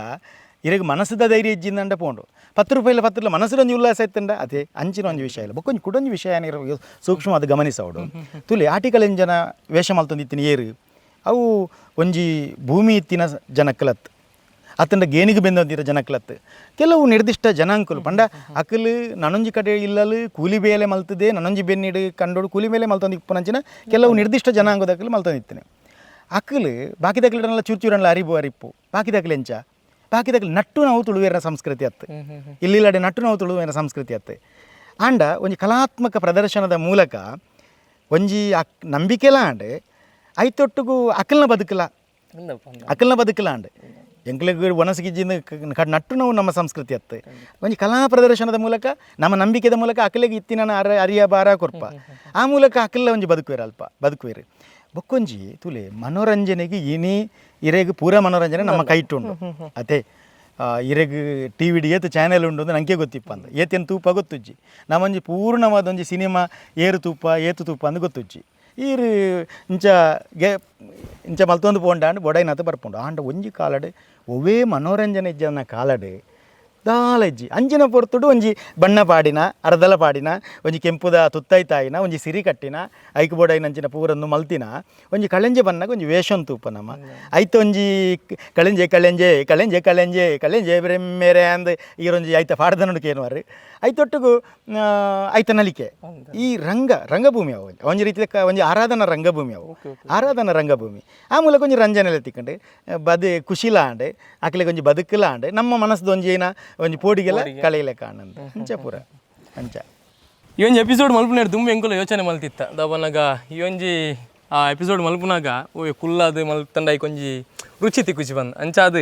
ಇರಗ ಮನಸ್ಸದ ಧೈರ್ಯ ಇಜ್ಜಿಂದಂಡ ಪೋಂಡು 10 ರೂಪಾಯಿಲ 10 ಮನಸ್ಸು ಒಂಜಿ ಉಲ್ಲಾಸ ಇತ್ತಂಡ ಅದೇ ಅಂಚಿನ ಒಂಜಿ ವಿಷಯ ಇಲ್ಲ. ಬೊಕ್ಕೊಂಜಿ ಕುಡೊಂಜಿ ವಿಷಯ ಏನಿರೋ ಸೂಕ್ಷ್ಮ ಅದು ಗಮನಿಸವಡು. ತುಲಿ ಆಟಿಕಲೆಂಜನ ವೇಷ ಮಲ್ತೊಂದು ಇತ್ತಿನ ಏರು ಅವು ಒಂಜಿ ಭೂಮಿ ಇತ್ತಿನ ಜನಕ್ಕಲತ್ ಅತ್ತಂಡ ಗೇಣಿಗೆ ಬೆಂದೊಂದಿರೋ ಜನಕ್ಲತ್ ಕೆಲವು ನಿರ್ದಿಷ್ಟ ಜನಾಂಕುಲು. ಪಂಡ ಅಕಲ್ ನನೊಂಜಿ ಕಡೆ ಇಲ್ಲಲು ಕೂಲಿ ಬೇಲೆ ಮಲ್ತದೆ, ನನೊಂಜಿ ಬೆನ್ನಿಡು ಕಂಡೋಡು ಕೂಲಿ ಬೇಲೆ ಮಲ್ತೊಂದು ಇಪ್ಪುನಂಚಿನ ಕೆಲವು ನಿರ್ದಿಷ್ಟ ಜನಾಂಗದ ಅಕಲ್ ಮಲ್ತೊಂದಿತ್ತನೆ. ಅಕಲ್ ಬಾಕಿದಕ್ಲೆಡನೆಲ್ಲ ಚೂರು ಚೂರನ್ಲ ಅರಿಬು ಅರಿಪ್ಪು. ಬಾಕಿದಕ್ಲೆ ಎಂಚ ಬಾಕಿದಕ್ಲೆ ನಟ್ಟು ನಾವು ತುಳುವೇರಿನ ಸಂಸ್ಕೃತಿ ಅತ್ತು. ಇಲ್ಲಿಲ್ಲಡೆ ನಟ್ಟು ನಾವು ತುಳುವೇರಿನ ಸಂಸ್ಕೃತಿ ಅತ್ತು. ಆಂಡ ಒಂಜಿ ಕಲಾತ್ಮಕ ಪ್ರದರ್ಶನದ ಮೂಲಕ ಒಂಜಿ ಅಕ್ ನಂಬಿಕೆಲ ಆಂಡ್ ಐತೊಟ್ಟುಗು ಅಕಲ್ನ ಬದುಕಲ ಅಕಲ್ನ ಬದುಕಲ ಆಂಡ್. ಎಂಕ್ಲೆಗ್ ಒಣಸಿಗಿಜ್ಜಿನ ನಟ್ಟು ನಾವು ನಮ್ಮ ಸಂಸ್ಕೃತಿ ಅತ್ತು. ಒಂಜಿ ಕಲಾ ಪ್ರದರ್ಶನದ ಮೂಲಕ ನಮ್ಮ ನಂಬಿಕೆದ ಮೂಲಕ ಅಕಲೆಗೆ ಇತ್ತಿನ ಅರಿಯ ಬಾರ ಕೊರ್ಪ. ಆ ಮೂಲಕ ಅಕಲ್ಲ ಒಂಜಿ ಬದುಕುವೇರು, ಅಲ್ಪ ಬದುಕುವೇರು. ಬೊಕ್ಕೊಂಜಿ ತುಲೆ ಮನೋರಂಜನೆಗೆ ಇನಿ ಇರೆಗ್ ಪೂರ ಮನೋರಂಜನೆ ನಮ್ಮ ಕೈಟುಂಡು ಅತೆ. ಇರೆಗ್ ಟಿ ವಿಡ್ ಏತ್ ಚಾನೆಲ್ ಉಂಡು ಅಂದ್ ನಂಗೆ ಗೊತ್ತಿಪ್ಪ ಅಂದ್. ಏತೇನು ತೂಪ ಗೊತ್ತುಜ್ಜಿ. ನಮ್ಮೊಂಜಿ ಪೂರ್ಣವಾದ ಒಂಜಿ ಸಿನಿಮಾ ಏರು ತೂಪ ಏತು ತೂಪ ಅಂದ್ ಗೊತ್ತುಜ್ಜಿ. ಈರು ಇಂಚ ಗೆ ಇಂಚ ಮಲ್ತೊಂದು ಪೋಂಡ ಅಂಡ್ ಬೊಡೈನಾತ ಬರ್ಪುಂಡು. ಆಂಡ ಒಂಜಿ ಕಾಲಡ್ ಒವ್ವೇ ಮನೋರಂಜನೆ ಇಜ್ಜನ ಕಾಲಡ್ ದಾಲ ಇಜ್ಜಿ. ಅಂಚಿನ ಪೊರ್ತುಡು ಒಂಜಿ ಬಣ್ಣ ಪಾಡಿನ, ಅರ್ದಲ ಪಾಡಿನ, ಒಂಜಿ ಕೆಂಪುದ ತುತ್ತೈತಾಯಿನ, ಒಂಜಿ ಸಿರಿ ಕಟ್ಟಿನ, ಐಕ್ ಬೋಡೈನ ಅಂಚಿನ ಪೂರನ್ನು ಮಲ್ತಿನ ಒಂಜಿ ಕಳೆಂಜೆ ಬಣ್ಣಗ ಒಂಜಿ ವೇಷನ್ ತೂಪ ನಮ್ಮ. ಐತ ಒಂಜಿ ಕಳೆಂಜೆ ಕಳೆಂಜೆ ಕಳೆಂಜೆ ಕಳೆಂಜೆ ಕಳೆಂಜೆ ಮೇರೆ ಅಂದ್ ಈರೊಂಜಿ ಐತ ಪಾಡ್ದನಡು ಕೇನುವಾರು. ಐತೊಟ್ಟುಗು ಐತ ನಲಿಕೆ ಈ ರಂಗಭೂಮಿ ಅವು ಒಂಜಿ ರೀತಿಯ ಒಂಜಿ ಆರಾಧನಾ ರಂಗಭೂಮಿ ಅವು, ಆರಾಧನಾ ರಂಗಭೂಮಿ. ಆ ಮೂಲಕ ಒಂಜಿ ರಂಜನೆಲ್ಲ ತಿಕ್ಕಂಡು ಬದು ಖುಷಿಲ ಆಂಡ್ ಅಕ್ಲೆಗ್ ಒಂಜಿ ಬದುಕುಲ ಆಂಡ್ ನಮ್ಮ ಮನಸ್ಸು ಒಂಜಿ ಏನ ಒಂಜಿ ಪೋಡಿಗೆಲ್ಲ ಕಳೆಯಲೆ ಕಾಣಂತ ಅಂಚ ಪೂರ ಅಂಚ. ಈ ಒಂಜಿ ಎಪಿಸೋಡ್ ಮಲ್ಪುನೇರ್ ದುಂಬು ಎಂಕುಲ ಯೋಚನೆ ಮಲ್ತಿತ್ತ ದವನಗ ಈ ಒಂಜಿ ಆ ಎಪಿಸೋಡ್ ಮಲ್ಪುನಾಗ ಓಯ್ ಕುಲ್ಲಾದ್ ಮಲ್ತಂಡ ಐಕ್ ಒಂಜಿ ರುಚಿ ತಿಕ್ಕುಚಿ ಬಂದ್. ಅಂಚಾದ್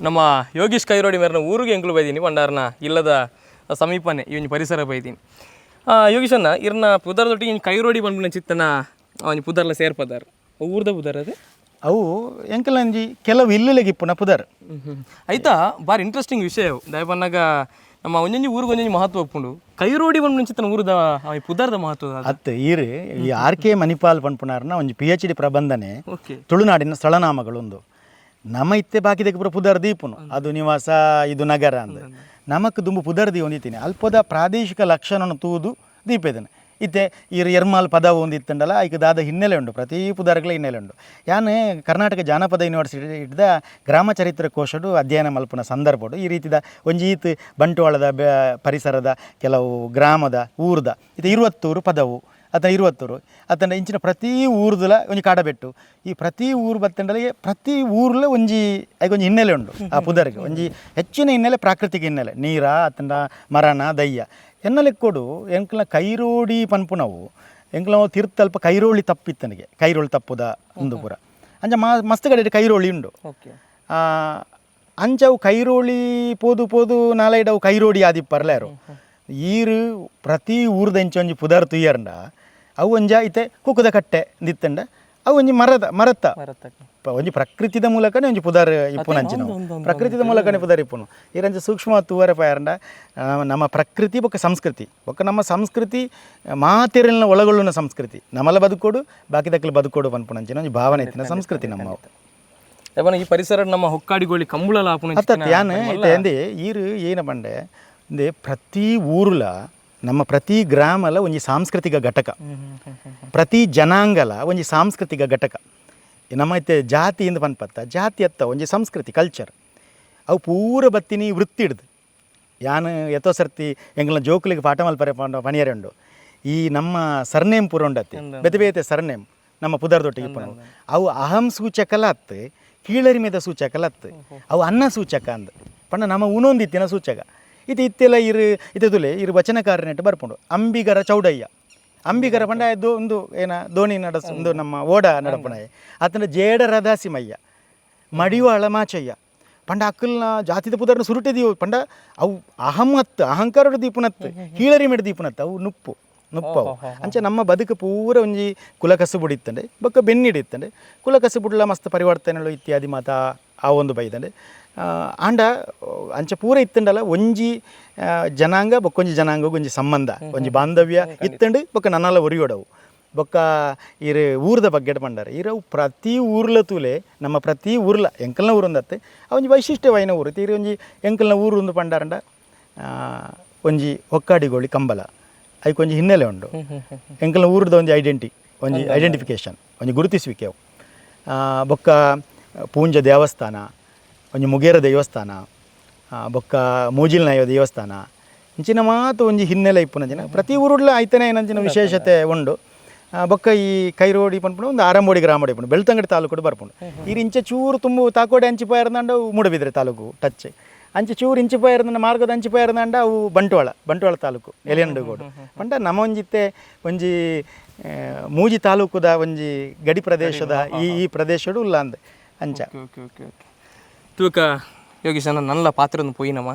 ನಮ್ಮ ಯೋಗೀಶ್ ಕೈರೋಡಿ ಮೇರ್ನ ಊರಿಗೆ ಎಂಕುಲು ಬೈದೀನಿ. ಪಂಡಾರ್ನ ಇಲ್ಲದ ಸಮೀಪನೆ ಈ ಒಂಜಿ ಪರಿಸರ ಬೈದೀನಿ. ಯೋಗೀಶಣ್ಣ, ಇರ್ನ ಪುದರ್ದೊಟ್ಟಿಗೆ ಇನ್ನು ಕೈರೋಡಿ ಬಂದ್ಬಿನ ಚಿತ್ತನ ಅವನ ಪುದರ್ಲ ಸೇರ್ಪದಾರ, ಊರ್ದ ಪುದರ್ ಅದು? ಅವು ಎಂಕಲಂಜಿ ಕೆಲವು ಇಲ್ಲುಲೆಗೆ ಇಪ್ಪುನ ಪುದರ್. ಆಯ್ತಾ, ಬಾರಿ ಇಂಟ್ರೆಸ್ಟಿಂಗ್ ವಿಷಯ ಅವು. ದಯಪನ್ನಾಗ ನಮ್ಮ ಒಂಜೊಂಜಿ ಊರಿಗೆ ಒಂಜೊಂಜಿ ಮಹತ್ವ ಉಪ್ಪುಂಡು. ಕೈರೋಡಿ ಬಂದ್ಬಿನ ಚಿತ್ತನ ಊರ್ದ ಅವ ಪುದರ್ದ ಮಹತ್ವ ಅದು. ಅತ್ತು ಈರು ಈ ಆರ್ ಕೆ ಮಣಿಪಾಲ್ ಪನ್ಪುನಾರ್ನ ಒಂಜಿ ಪಿಎಚ್ ಡಿ ಪ್ರಬಂಧನೆ ತುಳುನಾಡಿನ ಸ್ಥಳನಾಮಗಳು. ನಮ್ಮ ಇತ್ತೆ ಬಾಕಿದಕ್ಕೆ ಪೂರ ಪುದರ್ ದೀಪುನು, ಅದು ನಿವಾಸ, ಇದು ನಗರ ಅಂದ್. ನಮಕ್ ದುಂಬು ಪುದರ್ ದೀ ಒಂದಿತ್ತೀನಿ ಅಲ್ಪದ ಪ್ರಾದೇಶಿಕ ಲಕ್ಷಣನ ತೂದು ದೀಪೇದನೆ. ಇತ್ತೆ ಈರು ಎರ್ಮಾಲ್ ಪದ ಒಂದಿತ್ತಂಡಲ, ಐಕ್ ದಾದ ಹಿನ್ನೆಲೆ ಉಂಡು, ಪ್ರತಿ ಪುದರ್ಗಳ ಹಿನ್ನೆಲೆ ಉಂಡು. ಯಾನ್ ಕರ್ನಾಟಕ ಜಾನಪದ ಯೂನಿವರ್ಸಿಟಿ ಇಡ್ದ ಗ್ರಾಮ ಚರಿತ್ರೆ ಕೋಶಡು ಅಧ್ಯಯನ ಮಲ್ಪುನ ಸಂದರ್ಭಡು ಈ ರೀತಿದ ಒಂಜಿ ಈತ್ ಬಂಟ್ವಾಳದ ಪರಿಸರದ ಕೆಲವು ಗ್ರಾಮದ ಊರ್ದ ಇದು ಇರುವತ್ತೂರು ಪದವು ಅಥವಾ ಇರುವತ್ತೂರು ಅತಂಡ ಇಂಚಿನ ಪ್ರತಿ ಊರ್ದುಲ ಒಂಜಿ ಕಾಡಬೆಟ್ಟು, ಈ ಪ್ರತಿ ಊರು ಬತ್ತಂಡಲ ಪ್ರತಿ ಊರ್ಲ ಒಂಜಿ ಐಕ್ ಒಂಜಿ ಹಿನ್ನೆಲೆ ಉಂಡು. ಆ ಪುದರ್ಗೆ ಒಂಜಿ ಹೆಚ್ಚಿನ ಹಿನ್ನೆಲೆ ಪ್ರಾಕೃತಿಕ ಹಿನ್ನೆಲೆ, ನೀರ ಅತಂಡ ಮರಣ ದಯ್ಯ ಎನ್ನಲೆಕ್ಕೊಡು. ಎಂಕ್ಲ ಕೈರೋಡಿ ಪನ್ಪುನವು ಎಂಕ್ಲ ತಿರ್ತಲ್ಪ ಕೈರೋಳಿ ತಪ್ಪಿತ್ತನಿಗೆ, ಕೈರೋಳಿ ತಪ್ಪುದ ಉಂದು ಪೂರ. ಅಂಚ ಮಸ್ತ್ ಕಡೆ ಕೈರೋಳಿ ಉಂಡು. ಅಂಚ ಅವು ಕೈರೋಳಿ ಪೋದು ಪೋದು ನಾಲೈಡ್ ಅವು ಕೈರೋಡಿ ಆದಿಪ್ಪರ್ಲೇರು. ಈರು ಪ್ರತಿ ಊರ್ದ ಇಂಚ ಒಂಜಿ ಪುದರ್ ತುಯ್ಯರ್ಂಡ ಅವು ಒಂಜ ಇತ್ತೆ ಕುಕ್ಕುದ ಕಟ್ಟೆ ದಿತ್ತಂಡ ಅವು ಒಂಜಿ ಮರದ ಮರತ್ತ ಒಂಜಿ ಪ್ರಕೃತಿದ ಮೂಲಕನೇ ಒಂಜಿ ಪುದರ್ ಇಪ್ಪುನ ಅಂಚಿನ ಪ್ರಕೃತಿದ ಮೂಲಕನೇ ಪುದರ್ ಇಪ್ಪುನು. ಈರಂಚ ಸೂಕ್ಷ್ಮ ತೂವರೆ ಪಾಯರಂಡ ನಮ್ಮ ಪ್ರಕೃತಿ ಬೊಕ್ಕ ಸಂಸ್ಕೃತಿ, ಬೊಕ್ಕ ನಮ್ಮ ಸಂಸ್ಕೃತಿ ಮಾತೆರಲ್ನ ಒಳಗೊಳ್ಳುನ ಸಂಸ್ಕೃತಿ, ನಮ್ಮಲ ಬದುಕೋಡು ಬಾಕಿ ದಕ್ಕಲು ಬದುಕೋಡು ಪನ್ಪುನಂಚಿನ ಒಂಜಿ ಭಾವನೆ ಇತ್ತಿನ ಸಂಸ್ಕೃತಿ ನಮ್ಮ. ದಯಪನ್ನ ಈ ಪರಿಸರ ನಮ್ಮ ಹೊಕ್ಕಾಡಿಗೋಳಿ ಕಂಬುಳಲ ಆಪುನ. ಅತ್ತ ಯಾನ್ ಇತ್ತೆ ಅಂದೆ ಈರು ಏನ ಪಂಡೆ ಇಂದೆ ಪ್ರತಿ ಊರುಲ ನಮ್ಮ ಪ್ರತಿ ಗ್ರಾಮಲ ಒಂಜಿ ಸಾಂಸ್ಕೃತಿಕ ಘಟಕ, ಪ್ರತಿ ಜನಾಂಗಲ ಒಂಜಿ ಸಾಂಸ್ಕೃತಿಕ ಘಟಕ. ನಮ್ಮ ಇತ್ತೆ ಜಾತಿ ಇಂದ ಪನ್ಪತ್ತ ಜಾತಿ ಅತ್ತ ಒಂಜಿ ಸಂಸ್ಕೃತಿ ಕಲ್ಚರ್. ಅವು ಪೂರ ಬತ್ತಿನಿ ವೃತ್ತಿ ಹಿಡ್ದು. ಯಾನ್ ಎತ್ತೋ ಸರ್ತಿ ಎಂಗ್ಲ ಜೋಕುಲಿಗೆ ಪಾಠ ಮಲ್ಪರೆ ಪಂಡ ಪಣಿಯರೆ ಉಂಡು. ಈ ನಮ್ಮ ಸರ್ನೇಮ್ ಪೂರ ಉಂಡತ್ತಿ, ಬೇತೆ ಬೇತೆ ಸರ್ನೇಮ್ ನಮ್ಮ ಪುದರ್ದೊಟ್ಟಿಗೆ ಇಪ್ಪುನವು, ಅವು ಅಹಂ ಸೂಚಕಲ ಅತ್ತು, ಕೀಳರಿಮೆದ ಸೂಚಕಲ ಅತ್ತು, ಅವು ಅನ್ನ ಸೂಚಕ ಅಂದ್ ಪಂಡ ನಮ್ಮ ಉಣೊಂದಿತ್ತಿನ ಸೂಚಕ. ಇದು ಇತ್ತೆಲ್ಲ ಇರು ಇತ್ತದುಲೆ ಇರು ವಚನಕಾರನೆಟ್ಟು ಬರ್ಪುಂಡು. ಅಂಬಿಗರ ಚೌಡಯ್ಯ, ಅಂಬಿಗರ ಪಂಡ ಅದು ಒಂದು ಏನ ದೋಣಿ ನಡಸ್ ಒಂದು ನಮ್ಮ ಓಡ ನಡಪುಣಾಯ. ಆತನ ಜೇಡ ರದಾಸಿಮಯ್ಯ, ಮಡಿವಾಳ ಮಾಚಯ್ಯ ಪಂಡ ಅಕ್ಕಲ್ನ ಜಾತಿದ ಪುದರ್ನ ಸುರುಟೆ ದೀವು ಪಂಡ ಅವು ಅಹಂ ಅತ್ತು, ಅಹಂಕಾರದ ದೀಪುನತ್ತು, ಕೀಳರಿಮೆಡ್ ದೀಪುನತ್ತು, ಅವು ನುಪ್ಪು ನುಪ್ಪವು. ಅಂಚ ನಮ್ಮ ಬದುಕು ಪೂರ ಒಂಜಿ ಕುಲ ಕಸುಬುಡಿ ಇತ್ತಂಡೆ ಬೊಕ್ಕ ಬೆನ್ನಿಡಿ ಇತ್ತಂಡೆ. ಕುಲ ಕಸುಬುಡ್ಲ ಮಸ್ತ್ ಪರಿವರ್ತನೆಗಳು ಇತ್ಯಾದಿ ಮಾತ ಆ ಒಂದು ಬೈದಂಡೆ. ಆಂಡ ಅಂಚ ಪೂರ ಇತ್ತಂಡಲ ಒಂಜಿ ಜನಾಂಗ ಬೊಕ್ಕೊಂಜಿ ಜನಾಂಗ ಒಂಜಿ ಸಂಬಂಧ ಒಂಜಿ ಬಾಂಧವ್ಯ ಇತ್ತಂಡು. ಬೊಕ್ಕ ನನ್ನಲ ಒರಿಯೋಡವು. ಬೊಕ್ಕ ಇರು ಊರ್ದ ಬಗ್ಗೆ ಪಂಡಾರೆ, ಇರು ಅವು ಪ್ರತಿ ಊರ್ಲ ತೂಲೆ, ನಮ್ಮ ಪ್ರತಿ ಊರ್ಲ ಎಂಕಲ್ನ ಊರೊಂದತ್ತೆ ಒಂಜಿ ವೈಶಿಷ್ಟ್ಯವಾಯಿನ ಊರು. ತೀರಿ ಒಂಜಿ ಎಂಕಲ್ನ ಊರು ಒಂದು ಪಂಡಾರಂಡ ಒಂಜಿ ಹೊಕ್ಕಾಡಿಗೋಳಿ ಕಂಬಲ, ಐಕ್ ಒಂಜಿ ಹಿನ್ನೆಲೆ ಉಂಡು. ಎಂಕಲ್ನ ಊರ್ದ ಒಂಜಿ ಐಡೆಂಟಿ, ಒಂಜಿ ಐಡೆಂಟಿಫಿಕೇಷನ್, ಒಂಜಿ ಗುರುತಿಸುವಿಕೆ ಅವು. ಬೊಕ್ಕ ಪೂಂಜ ದೇವಸ್ಥಾನ, ಒಂಜಿ ಮುಗೇರ ದೇವಸ್ಥಾನ, ಬೊಕ್ಕ ಮೂಜಿಲ್ನಾಯ ದೇವಸ್ಥಾನ, ಇಂಚಿನ ಮಾತು ಒಂಜಿ ಹಿನ್ನೆಲೆ ಇಪ್ಪುನ ಜನ ಪ್ರತಿ ಊರುಡ್ಲ ಐತನೇ ಏನಂಚಿನ ವಿಶೇಷತೆ ಉಂಡು. ಬೊಕ್ಕ ಈ ಕೈರೋಡಿ ಪನ್ಪುನ ಒಂದು ಆರಂಬೋಡಿ ಗ್ರಾಮಡಿ ಇಪ್ಪುಂಡು, ಬೆಳ್ತಂಗಡಿ ತಾಲೂಕು ಬರ್ಪುಂಡು. ಈ ಇಂಚ ಚೂರು ತುಂಬು ತಾಕೋಡೆ ಅಂಚಿಪಾಯರ್ದಂಡ ಮೂಡಬಿದ್ರೆ ತಾಲೂಕು ಟಚ್. ಅಂಚೆ ಚೂರು ಇಂಚಿಪಾಯರ್ದಂಡ ಮಾರ್ಗದ ಅಂಚಿಪಾಯರ್ದಂಡ ಅವು ಬಂಟ್ವಾಳ, ಬಂಟ್ವಾಳ ತಾಲೂಕು ಎಲೆಯಂಡುಗೋಡು. ಪಂಡ ನಮ್ಮ ಒಂಜಿತ್ತೆ ಒಂಜಿ ಮೂಜಿ ತಾಲೂಕುದ ಒಂಜಿ ಗಡಿ ಪ್ರದೇಶದ ಈ ಈ ಪ್ರದೇಶಡು ಉಲ್ಲ ಅಂದ್ ಅಂಚ. Okay okay okay ತೂಕ ಯೋಗೀಶನ ನಲ್ಲ ಪಾತ್ರವನ್ನು ಪೋಯಿನಮ್ಮ.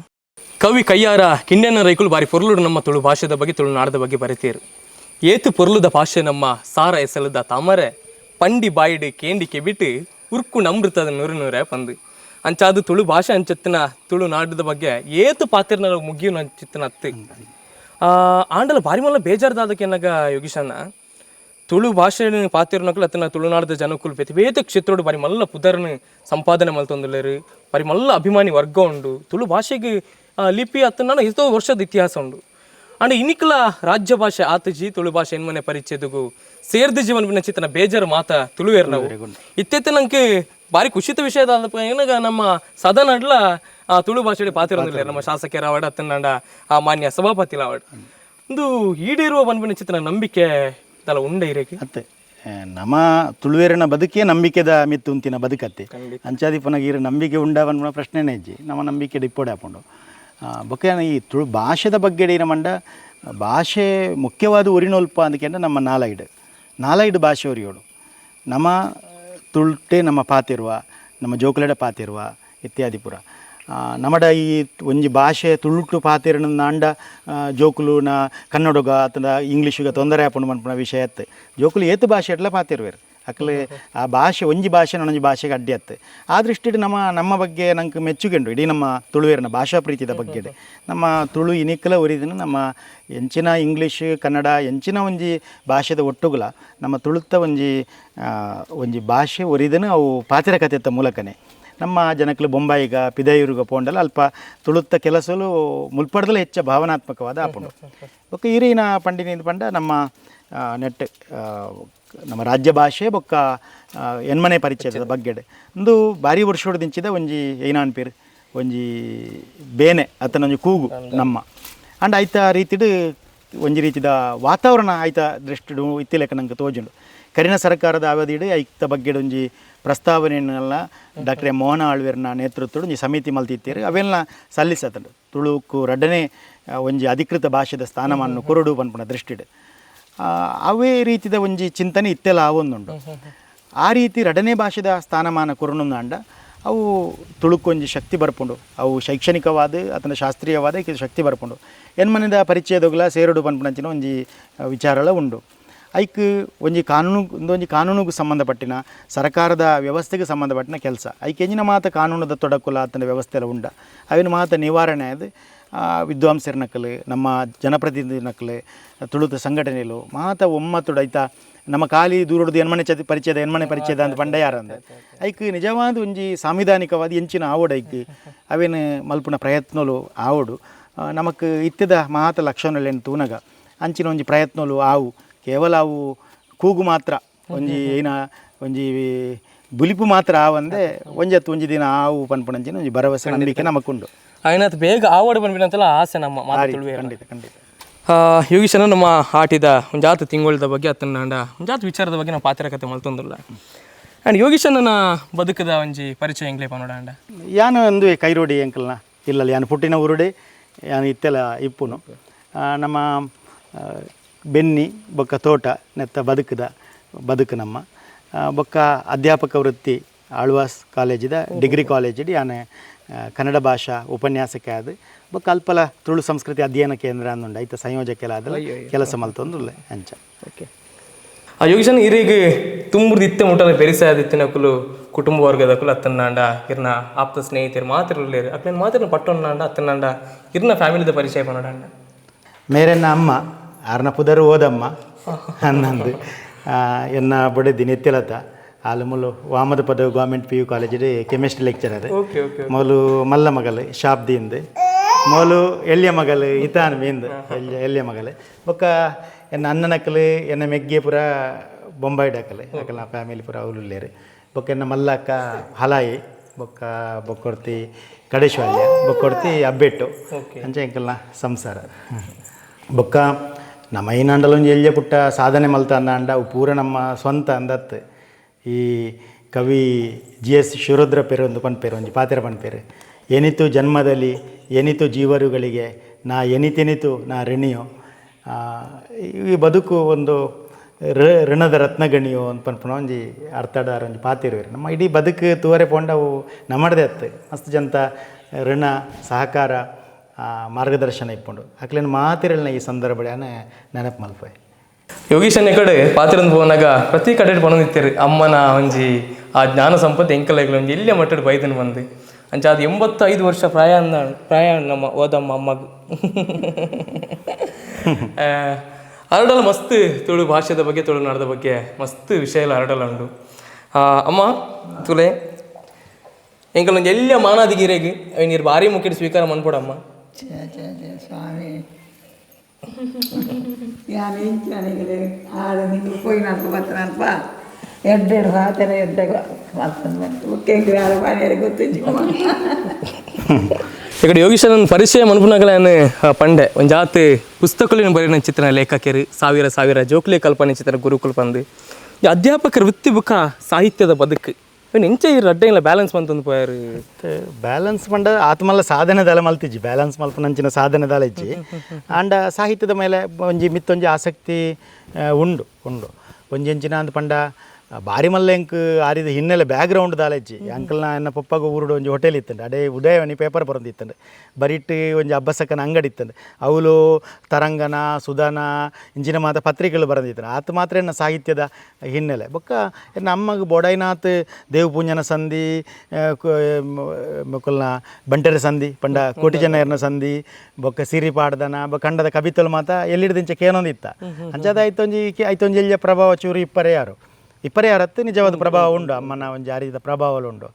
ಕವಿ ಕೈಯಾರ ಕಿಂಡ್ಯನ ರೈಕುಲು ಬಾರಿ ಪೊರ್ಲುಡು ನಮ್ಮ ತುಳು ಭಾಷೆದ ಬಗ್ಗೆ ತುಳುನಾಡದ ಬಗ್ಗೆ ಬರಿತೀರು. ಏತು ಪೊರ್ಲುದ ಭಾಷೆ ನಮ್ಮ ಸಾರ ಎಸಲದ ತಾಮರೆ ಪಂಡಿ ಬಾಯಿಡು ಕೇಂಡಿ ಕೆಬಿಟ್ಟು ಉರ್ಕು ನಮೃತದ ನೂರು ನೂರೆ ಪಂದು. ಅಂಚಾದು ತುಳು ಭಾಷೆ ಅಂಚತ್ತಿನ ತುಳುನಾಡದ ಬಗ್ಗೆ ಏತು ಪಾತ್ರನ ಮುಗಿಯು ಅಂಚಿತ್ತಿನ ಅತ್ತು. ಆಂಡಲ ಬಾರಿ ಮಲ್ಲ ಬೇಜಾರ್ದಾದಕ್ಕೆ ಯೋಗೀಶಣ್ಣ, ತುಳು ಭಾಷೆ ಪಾತಿರ್ನಕುಲು ಅತನ ತುಳುನಾಡದ ಜನಕುಲು ಬೇತೆ ಬೇತೆ ಕ್ಷೇತ್ರಡು ಬಾರಿ ಮಲ್ಲ ಪುದರ್ನ ಸಂಪಾದನೆ ಮಲ್ತೊಂದುಲ್ಲೆರ್. ಬಾರಿ ಮಲ್ಲ ಅಭಿಮಾನಿ ವರ್ಗ ಉಂಡು. ತುಳು ಭಾಷೆಗೆ ಲಿಪಿ ಅತ್ತನ ಎಷ್ಟೋ ವರ್ಷದ ಇತಿಹಾಸ ಉಂಡು. ಅಂಡ್ ಇನಿಕ್ಲ ರಾಜ್ಯ ಭಾಷೆ ಆತಜಿ ತುಳು ಭಾಷೆ ಎನ್ಮನೆ ಪರಿಚಯದಗು ಸೇರ್ದ ಜೀವನ ಬಿನ್ನ ಚಿತ್ತನ ಬೇಜಾರು ಮಾತ ತುಳುವೇರ್ ನಾವು. ಇತ್ತೆತ್ತೆ ನಂಗೆ ಬಾರಿ ಖುಷಿತ ವಿಷಯದ ಏನಾಗ ನಮ್ಮ ಸದನಡ್ಲ ಆ ತುಳು ಭಾಷೆ ಪಾತಿರೊಂದಿಲ್ಲ ನಮ್ಮ ಶಾಸಕರ ಅವಡ ಅತ್ತನಾಂಡ ಆ ಮಾನ್ಯ ಸಭಾಪತಿ ಅವಡ ಒಂದು ಈಡೇರುವ ಬಂದ್ಬಿನ ಚಿತ್ತನ ನಂಬಿಕೆ ತಲ ಉಂಡೆ ಇರೇಕೆ. ಅತ್ತೆ ನಮ್ಮ ತುಳುವೇರಿನ ಬದುಕೇ ನಂಬಿಕೆದ ಮಿತ್ತು ಉಂತಿನ ಬದುಕತ್ತೆ. ಅಂಚಾದಿ ಪುನಗ ಈರು ನಂಬಿಕೆ ಉಂಡ ಪನ್ಪುನ ಪ್ರಶ್ನೆನೇ ಇಜ್ಜಿ. ನಮ್ಮ ನಂಬಿಕೆ ಡಿಪ್ಪೋಡೆ ಹಾಕೊಂಡು ಬೊಕ್ಕ ಈ ತುಳು ಭಾಷೆದ ಬಗ್ಗೆ ಮಂಡ ಭಾಷೆ ಮುಖ್ಯವಾದ ಒರಿನೊಲ್ಪ ಅಂದಕೆಂಡ ನಮ್ಮ ನಾಲೈಡ್ ನಾಲೈಡ್ ಭಾಷೆ ಒರಿಯೋಡು. ನಮ್ಮ ತುಳುಟೆ ನಮ್ಮ ಪಾತಿರುವ, ನಮ್ಮ ಜೋಕುಲೆಡ ಪಾತಿರುವ ಇತ್ಯಾದಿ ಪೂರ. ನಮಡ ಈ ಒಂಜಿ ಭಾಷೆ ತುಳುಟು ಪಾತೆರಣ ಅಂಡ ಜೋಕುಲುನ ಕನ್ನಡಗ ಅಥವಾ ಇಂಗ್ಲೀಷಿಗ ತೊಂದರೆ ಆಪುಂಡು ಮನ್ಪುನ ವಿಷಯ ಅತ್ತು. ಜೋಕುಲು ಏತು ಭಾಷೆ ಎಟ್ಲ ಪಾತೆರುವೆರ್ ಅಕ್ಲೆ ಆ ಭಾಷೆ ಒಂಜಿ ಭಾಷೆ ನನೊಂಜಿ ಭಾಷೆಗೆ ಅಡ್ಡಿ ಅತ್ತು. ಆ ದೃಷ್ಟಿಡ್ ನಮ್ಮ ನಮ್ಮ ಬಗ್ಗೆ ನಂಗೆ ಮೆಚ್ಚುಗೆಂಡು ಇಡೀ ನಮ್ಮ ತುಳುವೇರಿನ ಭಾಷಾ ಪ್ರೀತಿದ ಬಗ್ಗೆ. ನಮ್ಮ ತುಳು ಇನಿಕ್ಕಲ ಒರಿದಿನ ನಮ್ಮ ಎಂಚಿನ ಇಂಗ್ಲೀಷ್ ಕನ್ನಡ ಎಂಚಿನ ಒಂಜಿ ಭಾಷೆದ ಒಟ್ಟುಗುಲ ನಮ್ಮ ತುಳುತ್ತ ಒಂಜಿ ಒಂಜಿ ಭಾಷೆ ಒರಿದನ ಅವು ಪಾತೆರ ಕಥೆತ್ತ ಮೂಲಕನೇ ನಮ್ಮ ಜನಕ್ಲು ಬೊಂಬಾಯಿಗ ಪಿದಯೂರುಗ ಪೋಂಡಲ ಅಲ್ಪ ತುಳುತ್ತ ಕೆಲಸಲು ಮುಲ್ಪಡ್ದಲ ಹೆಚ್ಚ ಭಾವನಾತ್ಮಕವಾದ ಆಪುಂಡು. ಬೊಕ್ಕ ಈರಿನ ಪಂಡಿನ ಪಂಡ ನಮ್ಮ ನೆಟ್ ನಮ್ಮ ರಾಜ್ಯ ಭಾಷೆ ಬೊಕ್ಕ ಎನ್ಮನೆ ಪರಿಚಯದ ಬಗ್ಗೆಡ್ ಒಂದು ಭಾರಿ ವರ್ಷೋಡು ದಿಂಚಿದ ಒಂಜಿ ಏನಾನ್ಪೇರು ಒಂಜಿ ಬೇನೆ ಅತನೊಂಜಿ ಕೂಗು ನಮ್ಮ ಅಂಡ್ ಐತ ರೀತಿಡ್ ಒಂಜಿ ರೀತಿದ ವಾತಾವರಣ ಐತ ದೃಷ್ಟಿಡು ಇತ್ತಿಲೆಕ್ಕ ನಂಗೆ ತೋಜುಂಡು. ಕರಿನ ಸರ್ಕಾರದ ಅವಧಿಡ್ ಐತ ಬಗ್ಗೆಡ್ ಒಂಜಿ ಪ್ರಸ್ತಾವನೆಯನ್ನೆಲ್ಲ ಡಾಕ್ಟರ್ ಎಂ ಮೋಹನ ಆಳ್ವೆರ್ನ ನೇತೃತ್ವದ ಒಂಜಿ ಸಮಿತಿ ಮಲ್ತಿತ್ತೀರು, ಅವೆಲ್ಲ ಸಲ್ಲಿಸತಂಡು ತುಳುಕು ರಡ್ಡನೇ ಒಂಜಿ ಅಧಿಕೃತ ಭಾಷೆದ ಸ್ಥಾನಮಾನ ಕೊರಡು ಪನ್ಪುನ ದೃಷ್ಟಿಡ್ ಅವೇ ರೀತಿದ ಒಂಜಿ ಚಿಂತನೆ ಇತ್ತೆಲ್ಲ ಆವೊಂದುಂಡು. ಆ ರೀತಿ ರಡನೇ ಭಾಷೆದ ಸ್ಥಾನಮಾನ ಕೊರೊಂದಾಂಡ ಅವು ತುಳುಕೊಂಜಿ ಶಕ್ತಿ ಬರ್ಪುಂಡು, ಅವು ಶೈಕ್ಷಣಿಕವಾದ ಅಥವಾ ಶಾಸ್ತ್ರೀಯವಾದ ಶಕ್ತಿ ಬರ್ಪುಂಡು. ಎನ್ಮನೆದ ಪರಿಚಯದೊಗ್ಲ ಸೇರುಡು ಪನ್ಪುನಂಚಿನ ಒಂಜಿ ವಿಚಾರಲ ಉಂಡು. ಐಕ್ ಒಂಜಿ ಕಾನೂನು ಒಂದೊಂಜಿ ಕಾನೂನುಗೆ ಸಂಬಂಧಪಟ್ಟಿನ ಸರ್ಕಾರದ ವ್ಯವಸ್ಥೆಗೆ ಸಂಬಂಧಪಟ್ಟಿನ ಕೆಲಸ. ಐಕ್ ಎಂಜಿನ ಮಾತ ಕಾನೂನುದ ತೊಡಕುಲ ಅತನ ವ್ಯವಸ್ಥೆ ಎಲ್ಲ ಉಂಡ ಅವಿನ ಮಾತ ನಿವಾರಣೆ ಅದು ವಿದ್ವಾಂಸರ ನಕಲು ನಮ್ಮ ಜನಪ್ರತಿನಿಧಿ ನಕಲು ತುಳುತ ಸಂಘಟನೆಲು ಮಾತ ಒಮ್ಮತುಡು ಐತ ನಮ್ಮ ಖಾಲಿ ದೂರಡ್ದು ಎನ್ಮನೆ ಚತಿ ಪರಿಚಯದ ಎನ್ಮನೆ ಪರಿಚಯದ ಅಂತ ಪಂಡ ಯಾರಂದ ಐಕ್ ನಿಜವಾದ ಒಂಜಿ ಸಾಂವಿಧಾನಿಕವಾದ ಎಂಚಿನ ಆವಡು ಐಕ್ ಅವೇನು ಮಲ್ಪುನ ಪ್ರಯತ್ನಲು ಆವಡು. ನಮಕ್ ಇತ್ತದ ಮಾತ ಲಕ್ಷಣಲೇನು ತೂನಗ ಅಂಚಿನ ಒಂಜಿ ಪ್ರಯತ್ನಲು ಆವು ಕೇವಲ ಅವು ಕೂಗು ಮಾತ್ರ ಒಂಜಿ ಏನ ಒಂಜಿ ಬುಲಿಪು ಮಾತ್ರ ಆವಂದೆ ಒಂಜತ್ತು ಒಂಜಿ ದಿನ ಆವು ಪನ್ಪುನಂಚಿನ ಒಂಜಿ ಭರವಸೆ ನಂಬಿಕೆ ನಮಕುಂಡು. ಆಯ್ನಾತ್ ಬೇಗ ಆವಡು ಬಂದ್ಬಿಡಂತೆಲ್ಲ ಆಸೆ ನಮ್ಮ ಮಾತು ತುಳುವೆ. ಖಂಡಿತ ಖಂಡಿತ. ಯೋಗೀಶನ ನಮ್ಮ ಆಟಿದ ಒಂಜಾತ ತಿಂಗಳದ ಬಗ್ಗೆ ಅತ್ತನಾಂಡ ಒಂಜಾತ ವಿಚಾರದ ಬಗ್ಗೆ ನಾವು ಪಾತ್ರ ಕತೆ ಮಲ್ತೊಂದಿಲ್ಲ. ಆ್ಯಂಡ್ ಯೋಗೀಶನ ಬದುಕದ ಒಂಜಿ ಪರಿಚಯ ಎಂಗ್ಲೇ ಪನೋಡ ಅಂಡ? ಯಾನು ಒಂದು ಕೈರೋಡಿ ಅಂಕಲ್ನ ಇಲ್ಲಲ್ಲ, ಯಾನು ಪುಟ್ಟಿನ ಊರುಡೆ ಯಾನು ಇತ್ತೆಲ್ಲ ಇಪ್ಪುನು. ನಮ್ಮ ಬೆನ್ನಿ ಬೊಕ್ಕ ತೋಟ ನೆತ್ತ ಬದುಕದ ಬದುಕು ನಮ್ಮ. ಬೊಕ್ಕ ಅಧ್ಯಾಪಕ ವೃತ್ತಿ ಆಳ್ವಾಸ್ ಕಾಲೇಜಿದ ಡಿಗ್ರಿ ಕಾಲೇಜಿಡ್ ಯಾನು ಕನ್ನಡ ಭಾಷಾ ಉಪನ್ಯಾಸಕ ಆದ್ ಬೊಕ್ಕ ಅಲ್ಪಲ ತುಳು ಸಂಸ್ಕೃತಿ ಅಧ್ಯಯನ ಕೇಂದ್ರ ಅಂದುಂಡು ಐತ ಸಂಯೋಜಕೆಲ ಆದಲ ಕೆಲಸ ಮಲ್ತೊಂದುಲ್ಲೆ ಅಂಚ. ಓಕೆ, ಆ ಯೋಗೀಶನ ಇರೀಗ ತುಂಬುರ್ದು ಇತ್ತೆ ಮುಟ್ಟಲ ಬೆರಿಸಾದ ಇತ್ತಿನಕುಲು ಕುಟುಂಬ ವರ್ಗದಕುಲು ಅತ್ತನಾಂಡ ಇರ್ನ ಆಪ್ತ ಸ್ನೇಹಿತರು ಮಾತ್ರ ಉಲ್ಲೇರು ಅಕ್ಲೇನ್ ಮಾತ್ರ ಪಟ್ಟೊನ್ನಾಂಡ ಅತ್ತನಾಂಡ ಇರ್ನ ಫ್ಯಾಮಿಲಿದ ಪರಿಚಯ ಪನೋಡಂಡ? ಮೇರೆನ್ನ ಅಮ್ಮ ಆರ್ನ ಪುದರು ಓದಮ್ಮ ಅನ್ನಂದು. ಎನ್ನ ಬೊಡೆದಿ ನಿತ್ಯಲತ ಆಲು ಮುಲು ವಾಮದ ಪದವು government PU college chemistry lecturer. Okay okay. ಮೊಲು ಮಲ್ಲ ಮಗಲು ಶಾಬ್ದಿಂದು, ಮೊಲು ಎಳ್ಯ ಮಗಲು ಇತಾನ್ ಮೀಂದು ಎಲ್ಯ ಎಲ್ಯ ಮಗಲು. ಬೊಕ್ಕ ಎನ್ನ ಅಣ್ಣನಕಲು ಎನ್ನ ಮೆಗ್ಗೆ ಪೂರ ಬೊಂಬಾಯಿ ಡಕಲು ಅಕಲ್ನ ಫ್ಯಾಮಿಲಿ ಪೂರ ಅವ್ಲು. ಬೊಕ್ಕ ಎನ್ನ ಮಲ್ಲಕ್ಕ ಹಲಾಯಿ ಬೊಕ್ಕ ಬೊಕ್ಕೊರ್ತಿ ಕಡೇಶ್ವಲ್ಯ ಬೊಕ್ಕೊರ್ತಿ ಅಬ್ಬೆಟ್ಟು ಅಂಚ ಎಂಕಲ್ನ ಸಂಸಾರ. ಬೊಕ್ಕ ನಮ್ಮ ಐನಾಂಡಲ ಒಂಜಿ ಎಲ್ಯ ಪುಟ್ಟ ಸಾಧನೆ ಮಲ್ತ ಅಂದ ಅವು ಪೂರ ನಮ್ಮ ಸ್ವಂತ ಅಂದತ್ತು. ಈ ಕವಿ ಜಿ ಎಸ್ ಶಿವರುದ್ರ ಪೇರು ಒಂದು ಪನ್ಪೇರು ಒಂಜಿ ಪಾತೆರ ಪನ್ಪೇರು, ಎನಿತು ಜನ್ಮದಲ್ಲಿ ಎನಿತು ಜೀವರುಗಳಿಗೆ ನಾ ಎನಿತೆನಿತು ನಾ ಋಣಿಯೋ, ಈ ಬದುಕು ಒಂದು ಋಣದ ರತ್ನಗಣಿಯೋ ಅಂತ ಪನ್ಪುನ ಒಂಜಿ ಅರ್ಥದಾರ ಒಂಜಿ ಪಾತೆರುವೆರ್. ನಮ್ಮ ಇಡೀ ಬದುಕು ತೂವರೆ ಪೋಂಡವು ನಮ್ಮಡದೆ ಅತ್ತು ಮಸ್ತ್ ಜಂತ ಋಣ ಸಹಕಾರ ಮಾರ್ಗದರ್ಶನ ಇಪ್ಪುಂಡು. ಅಕ್ಲೆನ ಮಾತಿರಲ್ನ ಈ ಸಂದರ್ಭ ನೆನಪು ಮಲ್ಪೆ. ಯೋಗೀಶನ ಕಡೆ ಪಾತ್ರನ ಪೋನಾಗ ಪ್ರತಿ ಕಡೆ ಪನೊಂದಿತ್ತೇರು ಅಮ್ಮನ ಒಂಜಿ ಆ ಜ್ಞಾನ ಸಂಪತ್ತು ಎಂಕಲೆಗ್ಲ ಒಂಜಿ ಎಲ್ಲಿಯ ಮಟ್ಟಡ್ ಬೈದನ್ ಬಂದು ಅಂಚ ಅದು 85 ವರ್ಷ ಪ್ರಾಯ ಅಂದ ಪ್ರಾಯ ನಮ್ಮ ಓದಮ್ಮ ಅಮ್ಮಗ್. ಹರಡಲ ಮಸ್ತ್ ತುಳು ಭಾಷೆದ ಬಗ್ಗೆ ತುಳುನಾಡದ ಬಗ್ಗೆ ಮಸ್ತ್ ವಿಷಯ ಎಲ್ಲ ಹರಡಲ ಉಂಡು. ಅಮ್ಮ ತುಲೆ ಎಂಕಲ್ ಒಂಜಿ ಎಲ್ಲಿಯ ಮಾನಾದಿಗಿರೆಗ್ ನೀರು ಭಾರಿ ಮುಖ್ಯ ಸ್ವೀಕಾರ ಮನ್ಪೊಡಮ್ಮ. ಛೇ ಛೇ ಛೇ ಸ್ವಾಮಿ, ಯಾನ್ ಇಂಚನಿಗೆ ಆಡ ನಿಂಗೆ ಪೋಯಿನಲ್ಪ ಬತ್ತನಲ್ಪ ಎಡ್ಡೆಡ್ ಪಾತೆರ ಎಡ್ಡೆ ಮಲ್ತೊಂದು ಬಂತು ಬೊಕ್ಕ ಎಂಕ್ ಯಾರ ಪಾನೆರೆ ಗೊತ್ತುಜ್ಜಿ. ಈ ಕಡೆ ಯೋಗೀಶನ ಪರಿಚಯ ಮನ್ಪುನಗಲ ಪಂಡೆ ಒಂಜಾತ್ ಪುಸ್ತಕಲಿನ ಬರೆಯನ ಚಿತ್ರನ ಲೇಖಕರು ಸಾವಿರ ಸಾವಿರ ಜೋಕ್ಲೆ ಕಲ್ಪನೆ ಚಿತ್ರ ಗುರುಕುಲ್ ಪಂದು ಈ ಅಧ್ಯಾಪಕರ ವೃತ್ತಿ ಬುಕ್ಕ ಸಾಹಿತ್ಯದ ಬದುಕು ಇವ್ನು ಎಂಚ ಈ ರಡ್ಡೆ ಇಲ್ಲ ಬ್ಯಾಲೆನ್ಸ್ ಮಂತೊಂದು ಪೋಯಾರು? ಬ್ಯಾಲೆನ್ಸ್ ಪಂಡ ಆತ್ಮಲ್ಲ ಸಾಧನೆ ದಾಲ ಮಲ್ತಿಜ್ಜಿ, ಬ್ಯಾಲೆನ್ಸ್ ಮಲ್ಪನಂಚಿನ ಸಾಧನೆ ದಾಲ ಇಜ್ಜಿ. ಆಂಡ ಸಾಹಿತ್ಯದ ಮೇಲೆ ಒಂಜಿ ಮಿತ್ತೊಂಜಿ ಆಸಕ್ತಿ ಉಂಡು ಉಂಡು. ಒಂಜಿ ಎಂಚಿನ ಅಂದ್ ಪಂಡ ಬಾರಿ ಮಲ್ಲ ಎಂಕ್ ಆರಿದ ಹಿನ್ನೆಲೆ ಬ್ಯಾಕ್ಗ್ರೌಂಡ್ ದಾಲೆಜ್ಜಿ. ಅಂಕಲ್ನ ಎನ್ನ ಪೊಪ್ಪಗ ಊರುಡು ಒಂಜಿ ಹೋಟೆಲ್ ಇತ್ತಂಡು, ಅಡೇ ಉದಯವಾಣಿ ಪೇಪರ್ ಬರೊಂದಿತ್ತಂಡು, ಬರಿಟ್ ಒಂಜಿ ಅಬ್ಬಸಕ್ಕನ ಅಂಗಡಿ ಇತ್ತಂಡು, ಅವಳು ತರಂಗನ ಸುಧನ ಇಂಚಿನ ಮಾತ ಪತ್ರಿಕೆಗಳು ಬರೆದಿತ್ತಂಡು. ಆತ ಮಾತ್ರ ಎನ್ನ ಸಾಹಿತ್ಯದ ಹಿನ್ನೆಲೆ. ಬೊಕ್ಕ ಎನ್ನ ಅಮ್ಮಗ್ ಬೋಡೈನಾಥ್ ದೇವಪೂಂಜನ ಸಂಧಿ, ಮೊಕಲ್ನ ಬಂಟರ ಸಂಧಿ, ಪಂಡ ಕೋಟಿ ಚೆನ್ನಯರ್ನ ಸಂಧಿ, ಬೊಕ್ಕ ಸಿರಿ ಪಾಡ್ದನ ಬೊಕ್ಕ ಕಂಡದ ಕವಿತಲು ಮಾತ ಎಲ್ಲಿಡ್ದಿಂಚ ಕೇನೊಂದಿತ್ತ. ಅಂಚಾದ ಐತೊಂಜಿ ಐತೊಂಜಿ ಎಲ್ಲಿಯ ಪ್ರಭಾವ ಚೂರು ಇಪ್ಪರೆ ಯಾರು ಇಪ್ಪರೆ ಯಾರತ್ತು ನಿಜವಾದ ಪ್ರಭಾವ ಉಂಡು, ಅಮ್ಮನ ಒಂಜಿ ಆರಿದ ಪ್ರಭಾವಲು ಉಂಡು.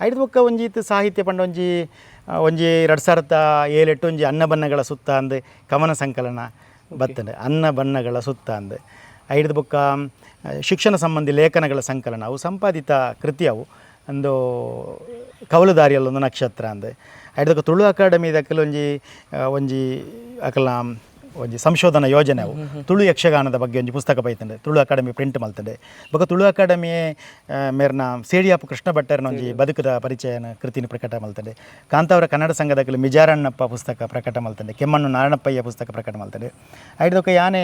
ಐದು ಬೊಕ್ಕ ಒಂಜಿ ಇತ್ತು ಸಾಹಿತ್ಯ ಪಂಡ ಒಂಜಿ ಒಂಜಿ 2007 ಒಂಜಿ ಅನ್ನ ಬಣ್ಣಗಳ ಸುತ್ತ ಅಂದು ಕವನ ಸಂಕಲನ ಬತ್ತಂಡೆ, ಅನ್ನ ಬಣ್ಣಗಳ ಸುತ್ತ ಅಂದು. ಐದು ಬೊಕ್ಕ ಶಿಕ್ಷಣ ಸಂಬಂಧಿ ಲೇಖನಗಳ ಸಂಕಲನ, ಅವು ಸಂಪಾದಿತ ಕೃತಿ ಅವು ಅಂದು ಕವಲುದಾರಿಯಲ್ಲೊಂದು ನಕ್ಷತ್ರ ಅಂದು. ಐದು ತುಳು ಅಕಾಡೆಮಿ ದಕ್ಕಲು ಒಂಜಿ ಒಂಜಿ ಅಕಲ್ನ ಒಂಜಿ ಸಂಶೋಧನಾ ಯೋಜನೆ ಅವು ತುಳು ಯಕ್ಷಗಾನದ ಬಗ್ಗೆ ಒಂಜಿ ಪುಸ್ತಕ ಬೈತಂಡೆ, ತುಳು ಅಕಾಡೆಮಿ ಪ್ರಿಂಟ್ ಮಲ್ತಂಡೆ. ಬೊಕ್ಕ ತುಳು ಅಕಾಡೆಮಿ ಮೇರ್ನ ಸೇಡಿಯಾಪು ಕೃಷ್ಣ ಭಟ್ಟರ್ನ ಒಂಜಿ ಬದುಕದ ಪರಿಚಯನ ಕೃತಿನ ಪ್ರಕಟ ಮಲ್ತಂಡೆ. ಕಾಂತಾವರ ಕನ್ನಡ ಸಂಘದ ಮಿಜಾರಣ್ಣಪ್ಪ ಪುಸ್ತಕ ಪ್ರಕಟ ಮಲ್ತಂಡೆ, ಕೆಮ್ಮಣ್ಣು ನಾರಾಯಣಪ್ಪಯ್ಯ ಪುಸ್ತಕ ಪ್ರಕಟ ಮಲ್ತಂಡೆ. ಐದೊಕ್ಕ ಯಾನೆ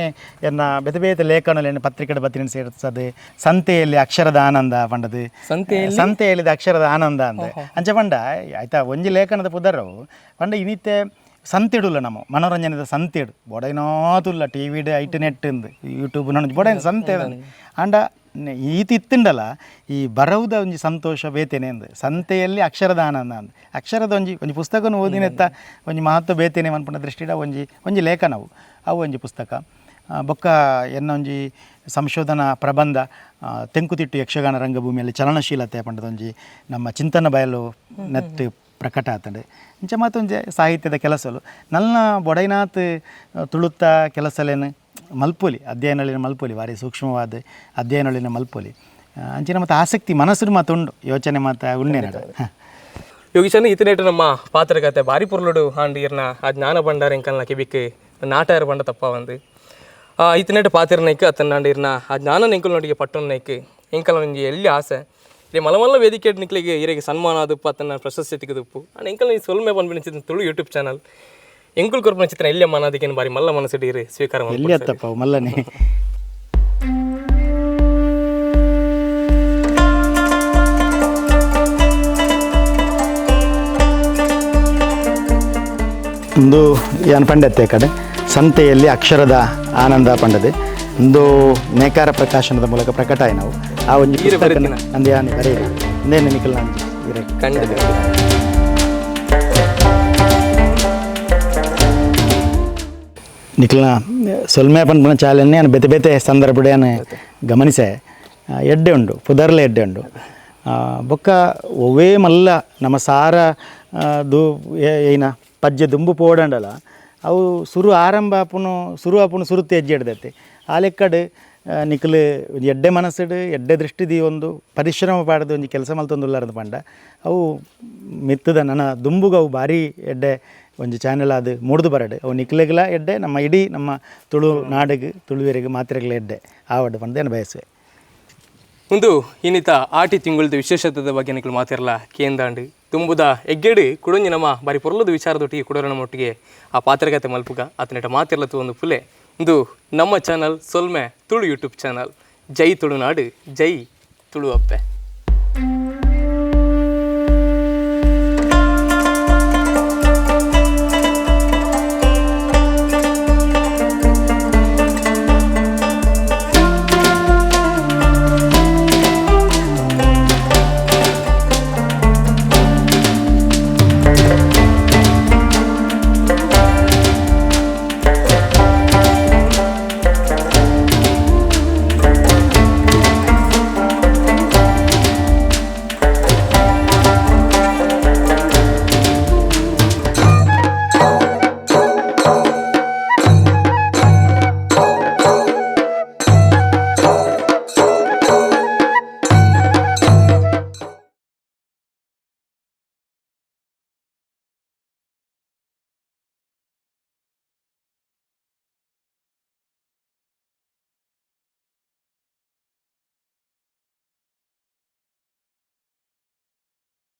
ಎನ್ನ ಬೇತೆ ಬೇತೆ ಲೇಖನಲೇನು ಪತ್ರಿಕೆದ ಬತ್ತಿನ ಸೇರ್ಸದೆ ಸಂತೆಯಲ್ಲಿ ಅಕ್ಷರದ ಆನಂದ ಪಂಡದು, ಸಂತೆಯಲ್ಲಿ ಅಕ್ಷರದ ಆನಂದ ಅಂದೆ ಅಂಚ ಪಂಡ ಆಯ್ತಾ ಒಂಜಿ ಲೇಖನದ ಪುದರವು ಪಂಡ ಇನಿತ್ತೆ ಸಂತೆಡುಲ್ಲ ನಮ್ಮ ಮನೋರಂಜನೆದ ಸಂತೆಡು ಬೊಡೈನಾತುಲ್ಲ ಟಿ ವಿಡ್ ಐಟ್ ನೆಟ್ ಇಂದು ಯೂಟ್ಯೂಬ್ ನೊಂಜಿ ಬೊಡೈನ ಸಂತೆ ಆಂಡ ಈತ ಇತ್ತುಂಡಲ ಈ ಬರವುದ ಒಂಜಿ ಸಂತೋಷ ಬೇತೇನೆ ಅಂದು ಸಂತೆಯಲ್ಲಿ ಅಕ್ಷರದ ಆನಂದ ಅಂದು ಅಕ್ಷರದ ಒಂಜಿ ಒಂಜಿ ಪುಸ್ತಕನು ಓದಿನೆತ್ತ ಒಂಜಿ ಮಹತ್ವ ಬೇತೇನೆ ಮನ್ಪುನ ದೃಷ್ಟಿಡ ಒಂಜಿ ಒಂಜಿ ಲೇಖನವು ಅವು ಒಂಜಿ ಪುಸ್ತಕ. ಬೊಕ್ಕ ಎನ್ನ ಒಂಜಿ ಸಂಶೋಧನಾ ಪ್ರಬಂಧ ತೆಂಕುತಿಟ್ಟು ಯಕ್ಷಗಾನ ರಂಗಭೂಮಿಯಲ್ಲಿ ಚಲನಶೀಲತೆ ಪಂಡದೊಂಜಿ ನಮ್ಮ ಚಿಂತನ ಬಯಲು ನೆತ್ತು ಪ್ರಕಟ ಆತಂಡೆ. ಇಂಚ ಮಾತೊಂಜಿ ಸಾಹಿತ್ಯದ ಕೆಲಸಲು ನನ್ನ ಬೊಡೈನಾಥ್ ತುಳುತ್ತ ಕೆಲಸಲೇನು ಮಲ್ಪೊಲಿ, ಅಧ್ಯಯನಲಿನ ಮಲ್ಪೊಲಿ, ಭಾರಿ ಸೂಕ್ಷ್ಮವಾದ ಅಧ್ಯಯನಲಿನ ಮಲ್ಪೊಲಿ. ಅಂಚಿನ ಮತ್ತು ಆಸಕ್ತಿ ಮನಸ್ಸು ಮಾತುಂಡು, ಯೋಚನೆ ಮಾತ ಉಣ್ಣೆ ನಡ. ಯೋಗೀಶನ್ ಇತನೇಟು ನಮ್ಮ ಪಾತ್ರಕತೆ ಬಾರಿ ಪೊರ್ಲುಡು ಆಂಡ್ ಇರ್ನ ಆ ಜ್ಞಾನ ಭಂಡಾರ ಎಂಕಲ್ನ ಕಿಬಿಕ್ ನಾಟಾಯರ ಬಂಡ ತಪ್ಪ ಒಂದು ಇತನೇಟು ಪಾತಿರನೈಕ್ ಅತ್ತನಾಂಡ್ ಇರ್ನ ಆ ಜ್ಞಾನ ಎಂಕಲ್ನೊಟ್ಟಿಗೆ ಪಟ್ಟೊನ್ನೈಕ್ ಎಂಕಲ್ ಒಂಜಿ ಎಲ್ಲಿ ಆಸೆ ಇರೆ ಮಲ ಮಲ್ಲ ವೇದಿಕೆ ನಿಕ್ಲಿಗೆ ಇರೆಗೆ ಸನ್ಮಾನ ಆದುಪ್ಪು ಅತ್ತನ ಪ್ರಶಸ್ತಿ ತಿಕ್ಕದುಪ್ಪು. ಆಂಡ್ ಎಂಕಲ್ ಈ ಸೊಲ್ಮೆ ಪನ್ಪಿನ ತುಳು ಯೂಟ್ಯೂಬ್ ಚಾನಲ್ ಎಂಕುಲ್ ಕೊರ್ಪಿನ ಚಿತ್ರ ಎಲ್ಲಿ ಮಾನಾದಿಕೇನು ಬಾರಿ ಮಲ್ಲ ಮನಸ್ಸಿಡಿ ಇರು ಸ್ವೀಕಾರ ಮಲ್ಪೊಡು ಎಲ್ಲಿ ಸರ್. ಅತ್ತಪ್ಪ ಮಲ್ಲನೆ. ಒಂದು ಯಾನ್ ಪಂಡತ್ತೆ ಕಡೆ ಸಂತೆಯಲ್ಲಿ ಅಕ್ಷರದ ಆನಂದ ಪಂಡದೆ ಒಂದು ನೇಕಾರ ಪ್ರಕಾಶನದ ಮೂಲಕ ಪ್ರಕಟ ಆಯ್ ನಾವು ಆ ಒಂಜಿ ಈರೆ ಪುಸ್ತಕನ ಬರೆತಿನ? ಅಂದ್ ಯಾನ್ ಬರೆಯಿರಿ ಇಂದೇನು ನಿಕಲ್ನ ಈರೆ ಖಂಡಿತ. ನಿಖಲ್ನ ಸೊಲ್ಮೆ ಪನ್ಪುನ ಚಾಲನೆ ಯಾನ್ ಬೇತೆ ಬೇತೆ ಸಂದರ್ಭಡ್ ಯಾನ್ ಗಮನಿಸೆ. ಎಡ್ಡೆ ಉಂಡು ಪುದರ್ಲೆ ಎಡ್ಡೆ ಉಂಡು. ಬೊಕ್ಕ ಒವ್ವೇ ಮಲ್ಲ ನಮ್ಮ ಸಾರ ದು ಏನ ಪಜ್ಜೆ ದುಂಬು ಪೋಡಂಡಲ ಅವು ಸುರು ಆರಂಭ ಆಪುನು ಸುರು ಆಪುನು ಸುರುತ್ತು ಹೆಜ್ಜೆ ಹಿಡ್ದೈತೆ. ಆ ಲೆಕ್ಕಡ್ ನಿಕುಲು ಒಂಜಿ ಎಡ್ಡೆ ಮನಸ್ಸುಡು ಎಡ್ಡೆ ದೃಷ್ಟಿ ದೀವೊಂದು ಪರಿಶ್ರಮ ಪಾಡ್ದು ಒಂಜಿ ಕೆಲಸ ಮಲ್ತೊಂದುಲ್ಲಾರ್ದು ಪಂಡ ಅವು ಮಿತ್ತದ ನನ ದುಂಬುಗು ಅವು ಭಾರಿ ಎಡ್ಡೆ ಒಂಜಿ ಚಾನೆಲ್ ಆದ್ ಮೂಡ್ದು ಬರಡ್. ಅವು ನಿಕ್ಲೆಗ್ಲ ಎಡ್ಡೆ, ನಮ್ಮ ಇಡೀ ನಮ್ಮ ತುಳು ನಾಡಿಗೆ ತುಳುವೆರಿಗೆ ಮಾತ್ರೆಗಳ ಎಡ್ಡೆ ಆವಡ್ ಪಂದ್ ಯಾನ್ ಬಯಸುವೆ. ಒಂದು ಇನ್ನಿತ ಆಟಿ ತಿಂಗಳದ ವಿಶೇಷತೆದ ಬಗ್ಗೆ ನಿಕುಲು ಮಾತಿರಲ್ಲ ಕೇಂದಾಂಡ್ ತುಂಬುದ ಎಗ್ಗೆಡು ಕುಡೊಂಜಿ ನಮ್ಮ ಬಾರಿ ಪೊರ್ಲದ ವಿಚಾರದೊಟ್ಟಿಗೆ ಕುಡೋರ ನಮ್ಮೊಟ್ಟಿಗೆ ಆ ಪಾತ್ರಗತೆ ಮಲ್ಪುಗ ಆತನೆಟ ಮಾತಿರ್ಲ ಒಂದು ಪುಲೆ. ಒಂದು ನಮ್ಮ ಚಾನಲ್ ಸೊಲ್ಮೆ ತುಳು ಯೂಟ್ಯೂಬ್ ಚಾನಲ್. ಜೈ ತುಳುನಾಡು, ಜೈ ತುಳು ಅಪ್ಪೆ.